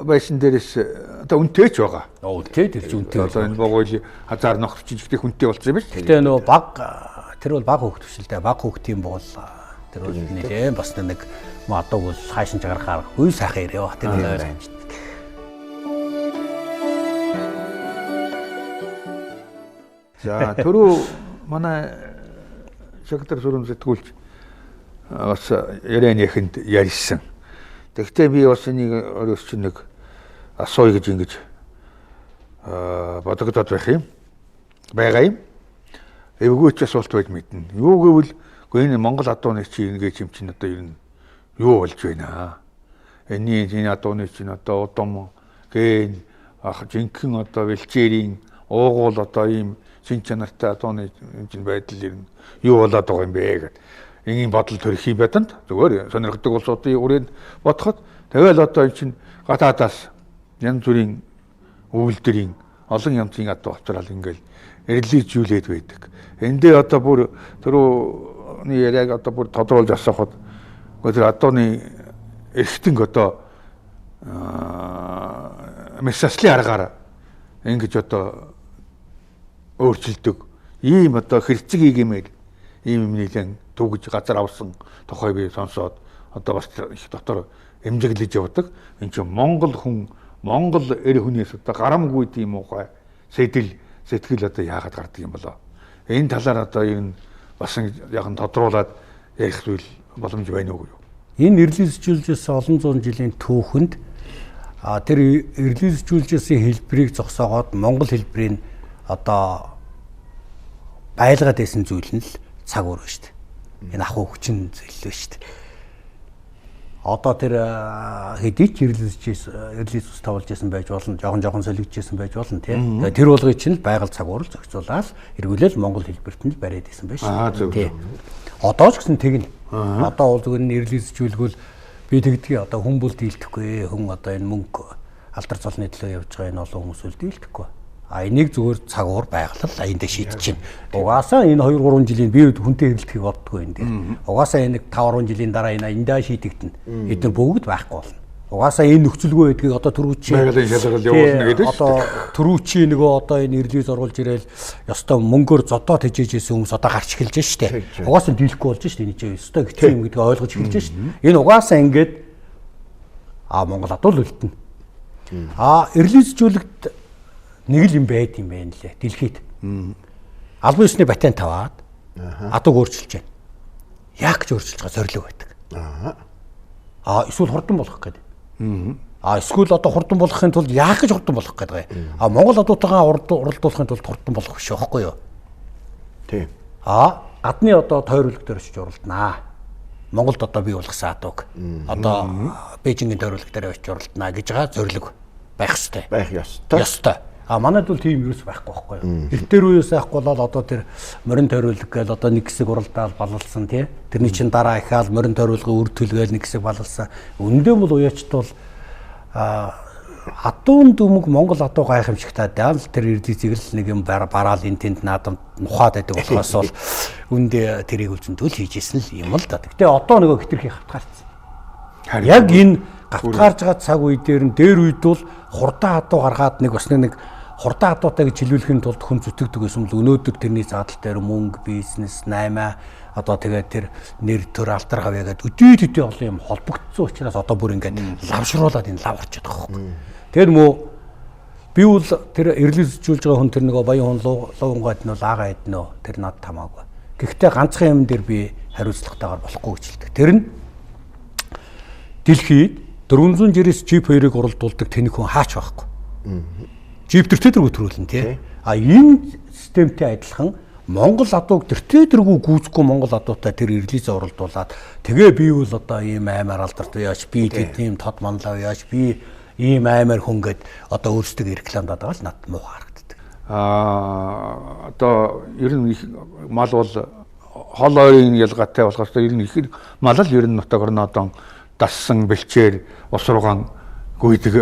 байсан дээрээс одоо үнэтэй ч байгаа. Үнэтэй тэр чинь үнэтэй. Одоо энэ бугуул хазаар нохор чинь ихтэй хүнтэй болсон юм биш. Гэтэ нөгөө баг тэр бол баг хүүхд биш л дээ. Баг хүүхдийн бугуул Тэр бол нэлээд бас нэг адууг бол хаашин чагарахаар үе сайхан ирээ. Тэр бол ойр амжилт. За түрүү манай Шагдар сүрэн сэтгүүлч бас ярианы эхэнд ярьсан. Тэгвэл би бас энийг өөрөөс чинь нэг асууя гэж ингэж бодогдоод байх юм. Байгаа юм. Эвгүй ч асуулт байж мэднэ. Юу гэвэл энэ Монгол адууны чи ингэж юм чинь одоо ер нь юу болж байна? Энэний энэ адууны чинь одоо удам ген ах жинхэнэ одоо бэлчээрийн уугуул одоо ийм шин чанартай адууны юм чинь байдал ер нь юу болоод байгаа юм бэ гэд. Энгийн бодол төрөх юм байданд зүгээр сонирхдаг улсуудын үрээнд бодоход тэгэл одоо эн чинь гадаадаас янз бүрийн үйлдвэрийн олон янзын адуу авчрал ингээл релизжүүлээд байдаг. Эндээ одоо бүр түрүүний яриаг одоо бүр тодруулж асуухад тэр адууны эрхтэнг одоо месаслын аргаар ингэж одоо өөрчилдөг. Ийм одоо хэрцэг хийгэмээр ийм юм нэлээд түгж газар авсан тухай би сонсоод одоо бас их дотор эмзэглэж явдаг. Энд чинь Монгол хүн Монгол эр хүнээс одоо гарамгүй тийм уухай сэтэл сэтгэл одоо яагаад гардаг юм болоо. Энэ талаар одоо ер нь бас яг нь тодруулаад ярих зүйл боломж байна уу? Энэ релизжүүлжсэн олон зуун жилийн түүхэнд тэр релизжүүлжсэн хэлбэрийг зогсоогоод Монгол хэлбэрийг одоо байлгаад байсан зүйл нь л цаг ур шүү дээ. Энэ ахуй хүчин зүйл шүү дээ. Одоо тэр хэдий ч релиз ус тавуулж исэн байж болно, жоохон солигдож исэн байж болно тийм. Тэр болгыг чинь байгаль цаг уурал зохицуулаад эргүүлэл Монгол хэлбэрт нь л бариад исэн байж шүү дээ. Одоо ч гэсэн тэгнэ. Одоо бол зүгээр нь релизжүүлгүүл би тэгдгийг одоо хүн бол дийлдэхгүй, хүн одоо энэ мөнгө алдар золны төлөө явж байгаа энэ олон хүмүүс үл дийлдэхгүй. А энийг зүгээр цаг уур байгалал эндээ шийдэж чинь. Угаасаа энэ 2 3 жилийн би хүнтэй хэрэлдэхийг боддгоо энэ дээр. Угаасаа энэ 5 10 жилийн дараа энэ эндээ шийдэгдэнэ. Эд нар бүгд байхгүй болно. Угаасаа энэ нөхцөлгүй байдгийг одоо түрүүчийн байгалийн шалгал явуулна гэдэг шүү. Одоо түрүүчийн нөгөө одоо энэ релиз оруулж ирээл ёстой мөнгөөр зодоо тэжээж исэн хүмүүс одоо гарч эхэлж штэ. Угаасаа дийлэхгүй болж штэ энэ чинь ёстой хэцүү юм гэдгийг ойлгож эхэлж штэ. Энэ угаасаа ингээд Монгол адуу л үлдэнэ. А релизжүүлэгт нэг л юм байд юм байна лээ. Дэлхийд. Албан ёсны патент аваад адууг өөрчилж байна. Яг ч өөрчилж байгаа зорилго байдаг. А эсвэл хурдан болох гэдэг. А эсвэл одоо хурдан болохын тулд яах гэж хурдан болох гэдэг юм. А Монгол адуутайгаа уралдуулахын тулд хурдан болох биш байхгүй юу? Тийм. А гадны одоо тойруулэг дээр очиж уралданаа. Монголд одоо бий болгосон адууг одоо Бээжингийн тойруулэг дээр очиж уралданаа гэж байгаа зорилго байх ёстой. Байх ёстой. Ёстой. А манайд бол тийм юус байхгүй байхгүй юу. Эрт дээр үеэс байхгүй болоод одоо тэр морин тойруулаг гээл одоо нэг хэсэг уралдаал балалсан тий. Тэрний чин дараа ихаал морин тойруулгын үр төлгээл нэг хэсэг балалсан. Үндэ бол уяачт бол адуун дүмэг Монгол адуу гайхамшигтай даал тэр эрдизийг л нэг юм бараал энэ тэнд наадам нухаад байдаг болохоос бол үндэ тэрийг үлзэндүүл хийжсэн л юм л да. Гэтэ одоо нөгөө хитрхи хавтгаарцсан. Яг энэ гавтгаарж байгаа цаг үе дээр нь дээр үед бол хурдан адуу гаргаад нэг бас нэг хурдан адуутай гэж хэлүүлэхийн тулд хүн зүтгэдэг байсан бол өнөөдөр тэрний задал дээр мөнгө, бизнес, наймаа одоо тэгээд тэр нэр төр алдар гавья гэдэг өдөө төдий олон юм холбогдсон учраас одоо бүр ингээд лавшруулад энэ лав орчод байгаа байхгүй. Тэр мөө би бол тэр релизжүүлж байгаа хүн тэр нөгөө баян хүн луунгаад нь бол агаа эднө тэр над хамаагүй. Гэхдээ ганцхан юм дээр би хариуцлагатайгаар болохгүй гэж хэлдэг. Тэр нь дэлхийд 490-с джип 2-ыг уралдуулдаг тэнэг хүн хаач байхгүй. Джип тэртээ тэргүй төрүүлнэ тий. А энэ системтэй адилхан Монгол адууг тэртээ тэргүй гүйцэхгүй Монгол адуутай тэр релизээ уралдуулаад тэгээ би бол одоо ийм аймаар алдарт яаш би тийм тод манлав яаш би ийм аймаар хүн гэд одоо өөрсдөө рекламдаад байгаа л над муу харагддаг. Аа одоо ер нь мал бол хол ойрын ялгаатай болохоос ер нь их мал л ер нь нутаг орнодон дассан бэлчээр ус руугаан гүйдэг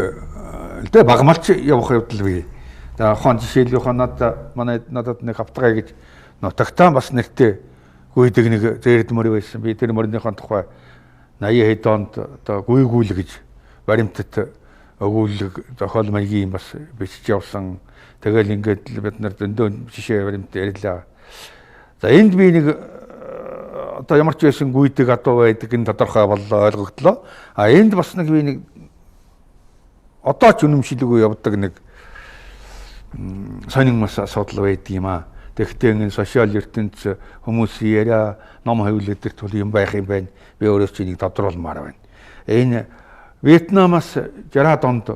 л дээ багмалч явах явдал бий. За хон жишээлбэл надад манай надад нэг хавтгай гэж нутагтаа бас нэртэй гүйдэг нэг зээрд мөр байсан. Би тэр мөрнийхэн тухай 80 хэд онд одоо гүйгүүл гэж баримтат өгүүлэг зохиол маягийн бас бичиж явсан. Тэгэл ингээд бид нар зөндөө жишээ баримт ярьлаа. За энд би нэг одоо ямар ч байсан гүйдэг адуу байдаг энэ тодорхой боллоо, ойлгогдлоо. А энд бас нэг би нэг одоо ч үнэмшилгүй явдаг нэг сонин бас асуудал байдаг юм аа. Тэгэхдээ энэ сошиал ертөнц хүмүүсийн яриа, ном хэвлэл дээр тул юм байх юм байна. Би өөрөө чи нэг тодруулмаар байна. Энэ Вьетнамаас 60-аад онд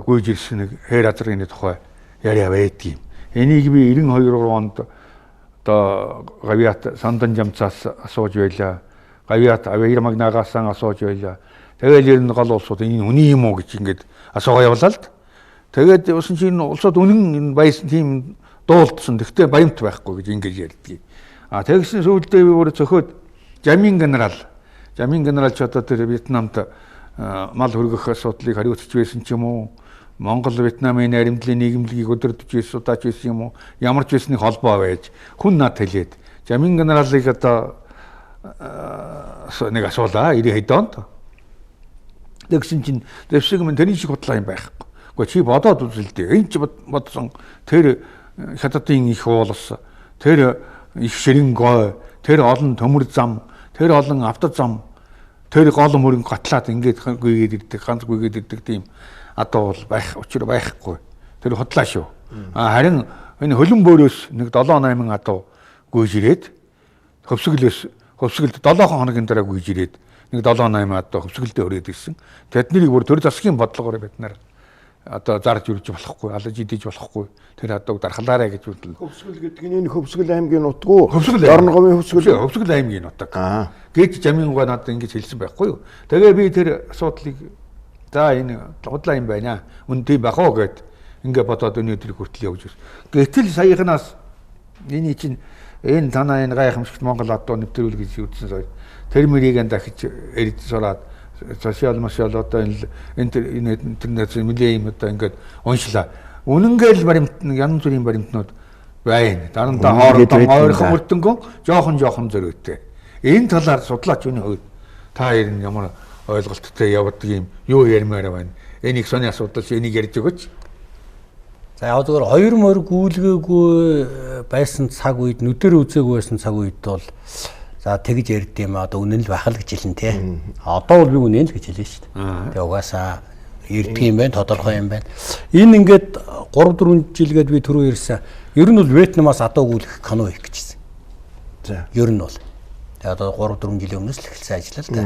гүйж ирсэн нэг хээр азрын тухай яриа байдаг юм. Энийг би 92 онд одоо Гавьяат Сандан жамцаас асууж байлаа. Гавьяат Авир Магнагаас асууж байлаа. Тэгэл ер нь гол улсууд энэ үнэн юм уу гэж ингээд асуугаа явлаа л д. Тэгээд усан чинь улсууд үнэн энэ байсан тийм дуулдсан. Тэгтээ баримт байхгүй гэж ингэж ярьдгийг. А тэгсэн сүүлдээ би бүр цохиод Жамин генерал ч одоо тэр Вьетнамд мал хөргөх асуудлыг хариуцж байсан ч юм уу, Монгол Вьетнамын наримтлын нийгэмлэгийг өдөрдөж байсан, судааж байсан юм уу, ямар ч байсны холбоо байж хүн над хэлээд Жамин генералыг одоо нэг асуулаа 90 хэд онд. Тэгсэн чинь дэвшиг минь тэрийн шиг худлаа юм байхгүй. Гэхдээ чи бодоод үзэл дээ. Энэ ч бодсон тэр хятадын их уулс, тэр их ширэн гой, тэр олон төмөр зам, тэр олон авто зам, тэр гол мөрөн гатлаад ингээд гүйгээд ирдэг, ганц гүйгээд ирдэг тийм адуу бол байх учир байхгүй. Тэр худлаа шүү. А харин энэ хөлөн бөөрөөс нэг 7 8 адуу гүйж ирээд хөвсгөлд 7 хоногийн дараа гүйж ирээд нэг 7 8 адуу хөвсгөлдөө өрөөд ирсэн. Тэднийг бүр төр засгийн бодлогоор бид нар одоо зарж үрж болохгүй, алаж идэж болохгүй. Тэр адууг дархлаарай гэж үзлээ. Хөвсгөл гэдэг нь энэ Хөвсгөл аймгийн нутг уу? Дорноговын Хөвсгөл. Хөвсгөл аймгийн нутаг. Гэж Жамин гоо надад ингэж хэлсэн байхгүй юу? Тэгээ би тэр асуудлыг за энэ худлаа юм байна. Үн тийм байх уу гэд ингээ бодоод өнөөдөр хүртэл явж байна. Гэтэл саяхнаас энэ чинь энэ танаа энэ гайхамшигт Монгол адуу нэвтрүүл гэж үзсэн сая. Тэр мөрийг дахиж эрж сураад сошиал машиал одоо энэ интернет нэлээ юм одоо ингээд уншлаа. Үнэнгээл баримт янз бүрийн баримтнууд байна. Дарамтаа хоорондоо ойрхон мөрдөнгөө жоохон зөрүүтэй. Энэ талаар судлаач үний хувьд та ер нь ямар ойлголттой явдаг юм юу ярмаар байна? Энийг сони асуудал чи энийг ярьж өгөөч. За яг зөвхөн хоёр морь гүйлгээгүй байсан цаг үед, нүдээр үзээгүй байсан цаг үед бол за тэгж ярьд юм одоо үнэн л байх л гэж хэлнэ те. Одоо бол би үнэн л гэж хэлнэ шүү дээ. Тэгээ угаасаа ирдэг юм байна, тодорхой юм байна. Энэ ингээд 3 4 жилгээд би түрүү ирсэн. Ер нь бол Вьетнамаас адуу гүйлгэх кино хийх гэжсэн. За. Ер нь бол. Тэгээ одоо 3 4 жилийн өмнөөс л эхэлсэн ажил л да.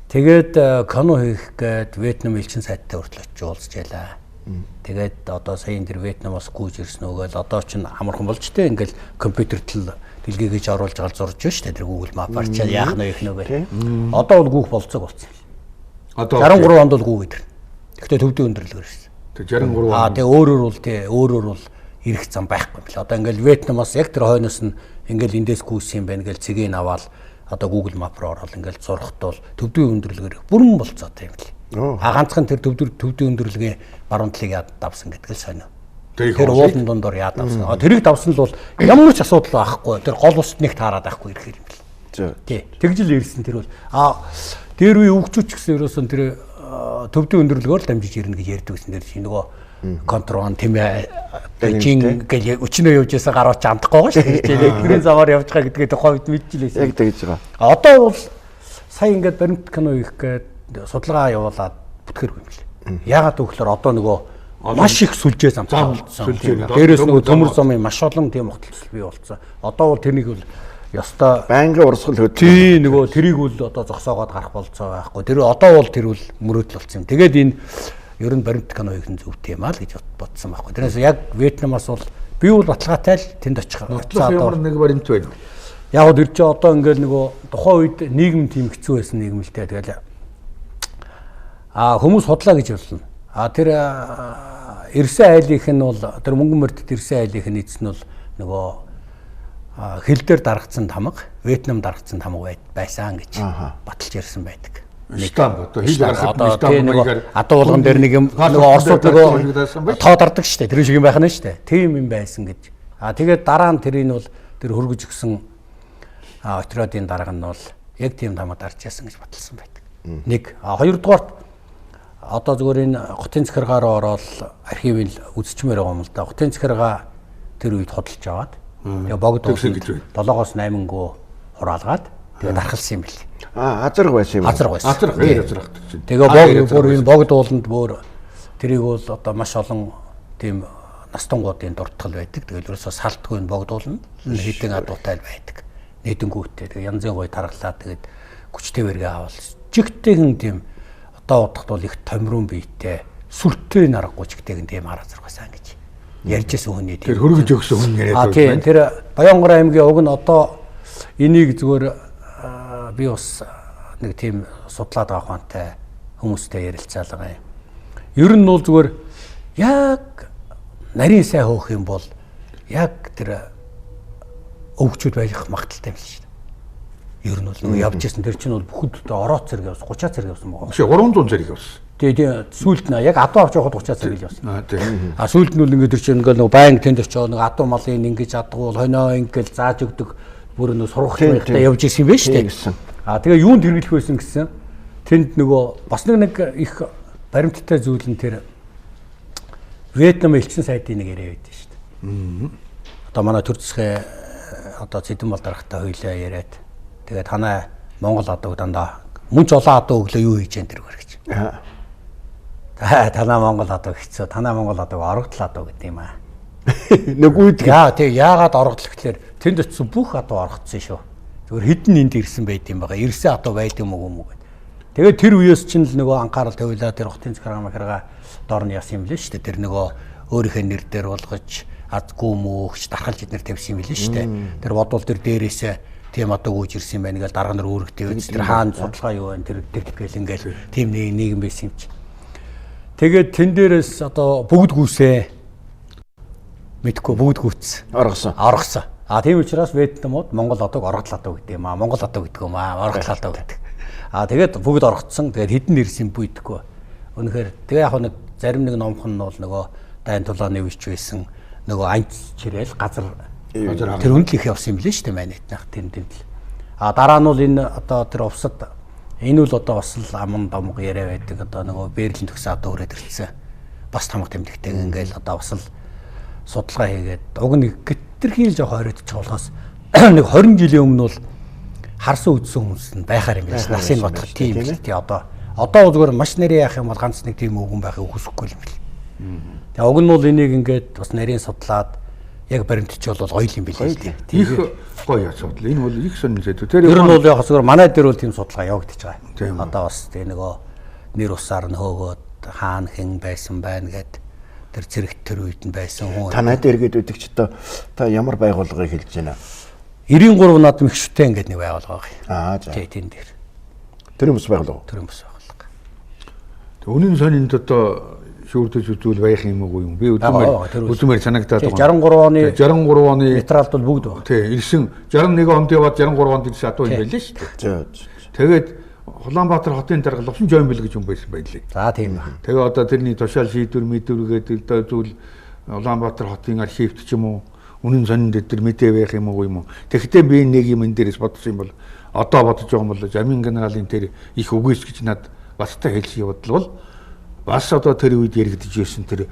Тэгээд кино хийх гээд Вьетнам элчин сайдтай хүртэл очиж уулзж байлаа. Тэгээд одоо сая энэ дэр Вьетнамаас гүйж ирсэн үгээл одоо чинь амархан болж тээ ингээл компьютерт л дэлгээгэж оруулж гал зурж шүү дээ. Тэр Google Map-аар чи яах нь их нөө гэх. Одоо бол гүйх болцоог болсон. Одоо 63 онд бол гүйгээд ирнэ. Гэхдээ төвдийн өндөрлөгөр ирсэн. Тэг 63 он. Тэгээ өөрөөр бол тий өөрөөр бол ирэх зам байхгүй юм бэл. Одоо ингээл Вьетнамаас яг тэр хойноос нь ингээл эндээс гүйсэн юм байна гэл цэгийг аваад одоо Google Map руу ороод ингээл зурхад бол төвдийн өндөрлөгөр бүрэн болцоотой юм бэл. А ганцхан тэр төвдийн өндөрлөгийн баруун талыг яад давсан гэдэг л сонио. Тэр уулын дундор яад давсан. Тэрийг давсан л бол ямар ч асуудал байхгүй. Тэр гол ус нэг таарад байхгүй ирэхээр юм бэл. Тий. Тэгж л ирсэн тэр бол. А дээр үе өвчүүч гэсэн ерөөсөн тэр төвдийн өндөрлөгөөр л дамжиж ирнэ гэж ярьдаг гэсэн тэр чинь нөгөө контрон тийм ээ Бээжин гэл өчнөө явж байсан гарууч амтахгүй байгаа шүү дээ. Тэрийн замаар явж байгаа гэдгээ тухайн үед мэдчихлээ. Яг тэгж байгаа. Одоо бол сая ингээд баримт кино хийх гээд судалгаа явуулаад бүтгэргүй юм лээ. Яагаад гэвэл одоо нөгөө маш их сүлжээ замтай болсон. Дээрээс нөгөө төмөр замын маш олон тийм огтлцол бий болсон. Одоо бол тэрнийг бол ёстой байнгын урсгал хөдөлгөөн. Тий нөгөө тэрийг бол одоо зогсоогоод гарах болцоо байхгүй. Тэр одоо бол тэр бол мөрөөдөл болсон юм. Тэгээд энэ ер нь баримт кино хийх нь зөв тийм аа л гэж бодсон байхгүй. Тэрнээс яг Вьетнамаас бол би бол баталгаатай л тэнд очих. Нотлох ямар нэг баримт байна. Яг тэр чи одоо ингээл нөгөө тухайн үед нийгэм тийм хэцүү байсан нийгэм л дээ. Тэгэл хүмүүс худлаа гэж болно. А тэр ирсэн айлынх нь бол тэр мөнгөн мөрдөд ирсэн айлынх нь эцэн нь бол нөгөө хил дээр даргацсан тамга, Вьетнам даргацсан тамга байсан гэж баталж ярьсан байдаг. Штамп одоо хил гаргахад штамп маягаар адуу болгон дээр нэг юм нөгөө Оросууд нөгөө тоо дардаг шүү дээ. Тэр шиг юм байх нь шүү дээ. Тийм юм байсан гэж. А тэгээд дараа нь тэрийг бол тэр хөргөж өгсөн отрядын дарга нь бол яг тийм тамга дарж яасан гэж баталсан байдаг. Нэг. Хоёрдугаарт одоо зүгээр энэ хотын захиргаа руу ороод архивыг үзчихмээр байгаа юм л да. Хотын захиргаа тэр үед хөдөлж аваад Тэгээ богд ууланд 7-оос 8 гүү хураалгаад тэгээ дархалсан юм бэл. Аа, азарга байсан юм. Азарга байсан. Азарга, азарга. Тэгээ богд бүр энэ богд ууланд бүр тэрийг бол одоо маш олон тийм настангуудын дуртгал байдаг. Тэгэл ерөөсөө салтгүй нь богд уулна. Хэдэн адуутай л байдаг. Нийтэнгүүтээ тэгээ янзын гоё таргалаа тэгээд хүчтэй вэргээ авал жигтэйхэн тийм одоо удахт бол их томрон биетэй сүртэй наргагүй жигтэйхэн тийм хар азарга байсан гэж ярьж байсан хүний тийм. Тэр хөргөж өгсөн хүн яриад байна. Тийм тэр Баянгор аймгийн уг нь одоо энийг зүгээр би бас нэг тийм судлаад байгаа ухаантай хүмүүстэй ярилцаал байгаа юм. Ер нь бол зүгээр яг нарийн сайн хөөх юм бол яг тэр өвгчүүд байх магадaltaй юм л шүү дээ. Ер нь бол нөгөө явж исэн тэр чинь бол бүхэд одоо ороо зэрэг явсан, 30 зэрэг явсан байгаа. Биш 300 зэрэг явсан. Тий, тий, сүүлд нь яг адуу авч явахад 30 зэрэг явсан. Аа тий. А сүүлд нь бол ингээд тэр чинь ингээд нөгөө баян тэнд очоо нэг адуу малын ингэж адгуул хонио ингээд зааж өгдөг бүр нөгөө сургах байхдаа явж исэн юм байна шүү дээ. А тэгээ юунд хэрэглэх байсан гэсэн тэнд нөгөө бас нэг их баримттай зүйл нь тэр Вьетнам элчин сайдын нэг яриа байдсан шүү дээ. Одоо манай төр засгийн одоо Цэдэн Балдархтай хоёлаа яриад тэгээ танай Монгол адууг дандаа мөн ч олон адуу өглөө юу хийж जैन тэр гэж. Танай Монгол адуу хэцүү. Танай Монгол адууг орогдол адуу гэдэг юм аа. Нүгүйд. Яа тий яагаад орогдол гэхлээр тэнд очисон бүх адуу орогдсон шүү. Зүгээр хэдэн энд ирсэн байд юм байгаа. Ирсэн адуу байд юм уу юм уу гэд. Тэгээд тэр үеэс чинь л нөгөө анхаарал тавиулаа тэр хотын захиргаа махиргаа дор нь яасан юм лээ шүү дээ. Тэр нөгөө өөрийнхөө нэр дээр болгож азгүй мөөгч дархалж эднэр тавьсан юм лээ шүү дээ. Тэр бодвол тэр дээрээсээ тийм одоо гүйж ирсэн юм байна гэж дарга нар үүрэгтэй байж тэр хаана судалгаа юу байна тэр тэгтгэл ингээл тийм нэг нийгэм байсан юм чи. Тэгээд тэн дээрээс одоо бүгд гүйсээ. Мэдхгүй бүгд гүйцсэн. Оргосон. Оргосон. А тийм учраас Вьетнамууд Монгол одог оргодол адуу гэдэг юм аа. Монгол адуу гэдэг юм аа. Оргодол адуу гэдэг. А тэгээд бүгд оргоцсон. Тэгээд хэдэн ирсэн юм бүйдэхгүй. Үнэхээр тэгээ яг нэг зарим нэг номхон нь бол нөгөө дайн тулааны үеч байсан. Нөгөө анч чирэл газар тэр үнд л их явсан юм лээ шүү дээ манайт нах тэр тэнд л. А дараа нь бол энэ одоо тэр увсад энэ үл одоо бас л аман домго яриа байдаг. Одоо нөгөө Берлин төгсөн адуу хүрээд ирсэн. Бас тамга тэмдэгтэй ингээл одоо бас л судалгаа хийгээд уг нэг гэтэрхийл жоох хориодчих болохоос нэг 20 жилийн өмнө бол харсан үдсэн хүмүүс нь байхаар юм биш. Насыг бодох тийм л тий одоо зүгээр маш нэрээ яах юм бол ганц нэг тийм өвгөн байхыг хүсэхгүй юм бэл. Тэгээ уг нь бол энийг ингээд бас нарийн судлаад яг баримтч бол гоё юм билээ. Их гоё асуудал. Энэ бол их сонин сэдв. Тэр нь бол яг зүгээр манай дээр бол тийм судалгаа явагдаж байгаа. Одоо бас тэгээ нөгөө нэр усаар нь хөөгөөд хаана хэн байсан байна гэд тэр зэрэгт тэр үед нь байсан хүн. Танай дээр гээд өгдөг ч одоо та ямар байгууллагыг хэлж байна? 93 наадам их шүтэн гэдэг нэг байгууллага байгаа. Аа за. Тий, тэн дээр. Төрийн бүс байгууллага. Төрийн бүс байгууллага. Үнэн сонинд одоо шүүрдэж үзүүл байх юм уу юм. Би үзмээр санагдаад байгаа. 63 оны материалд бол бүгд байна. Тий, ирсэн 61 онд яваад 63 онд ирсэн адуу юм байлээ шүү дээ. За. Тэгээд Улаанбаатар хотын дарга Лувсан Жойнбил гэж хүн байсан байлээ. За тийм. Тэгээ одоо тэрний тушаал шийдвэр мэдвэр гэдэг одоо зүйл Улаанбаатар хотын архивт ч юм уу үнэн сонинд дээр мэдээ байх юм уу юм уу. Тэгэхдээ би нэг юм энэ дээрээс бодсон юм бол одоо бодож байгаа юм бол Замын генералын тэр их үгүйс гэж над баттай хэлсэн явдал бол бас одоо тэр үед яригдж байсан тэр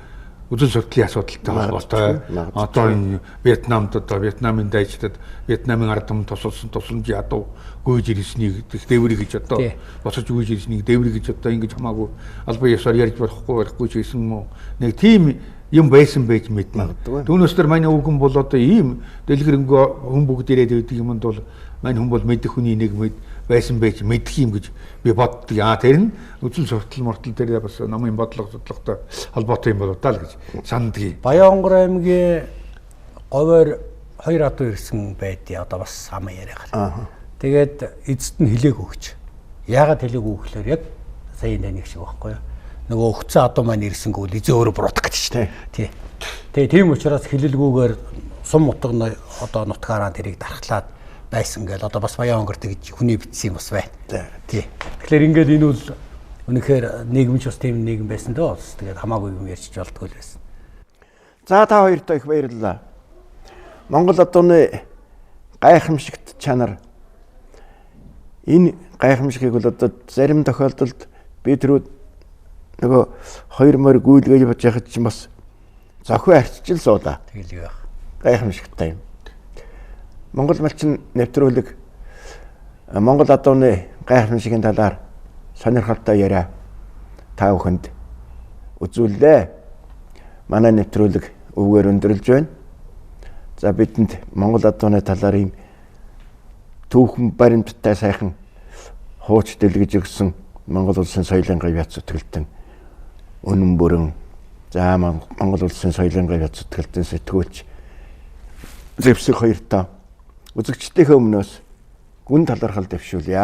үзэл суртлын асуудалтай холбоотой. Одоо энэ Вьетнамд одоо Вьетнамын дайчдад Вьетнамын ард түмэн тусалсан тусламж ядуу гүйж ирснийг дээврийг гэж одоо босож гүйж ирснийг дээврийг гэж одоо ингэж хамаагүй албан ёсоор ярьж болохгүй ч гэсэн юм уу. Нэг тийм юм байсан байж мэднэ. Түүнээс тэр манай өвгөн бол одоо ийм дэлгэрэнгүй хүн бүгд ирээд байдаг юмд бол мань хүн бол мэдэх хүний нэг мэд байсан байж мэдэх юм гэж би боддог. Аа тэр нь үзэл суртал мортал дээр бас намын бодлого судлахтай холбоотой юм болоо даа л гэж санддаг. Баянгор аймгийн говьор хоёр адуу ирсэн байдъя. Одоо бас ам яриагаар. Тэгээд эцэст нь хилээг өгч. Яагаад хилээг өгөхлөөр яг сая нэг шиг байхгүй юу? Нөгөө өгцөн адуу маань ирсэнгүү л эзэн өөрөө буруутгах гэж шүү дээ. Тий. Тэгээ тийм учраас хилэлгүүгээр сум утга одоо нутгаараа тэрийг дархлаад байсан гээл одоо бас Баян онгор тэгж хүний бичсэн юм бас байна. Тий. Тэгэхээр ингээд энэ бол үнэхээр нийгэмч бас тийм нийгэм байсан дөө. Тэгээд хамаагүй юм ярьчих болдгоо л байсан. За та хоёртоо их баярлалаа. Монгол одооны гайхамшигт чанар энэ гайхамшигыг бол одоо зарим тохиолдолд би тэрүүд нөгөө хоёр морь гүйлгэж бож яхад чинь бас зохио арчил суулаа. Тэгэл юу яах. Гайхамшигтай юм. Монгол малчин нэвтрүүлэг Монгол адууны гайхамшигын талаар сонирхолтой яриа та бүхэнд үзүүллээ. Манай нэвтрүүлэг өвгөөр өндөрлж байна. За бидэнд Монгол адууны талаар ийм түүхэн баримттай сайхан хууч дэлгэж өгсөн Монгол улсын соёлын говь яц зүтгэлтэн үнэн бүрэн за Монгол улсын соёлын говь яц зүтгэлтэн сэтгүүлч зэвсэг хоёртоо үзэгчдийнхээ өмнөөс гүн талархал дэвшүүлье.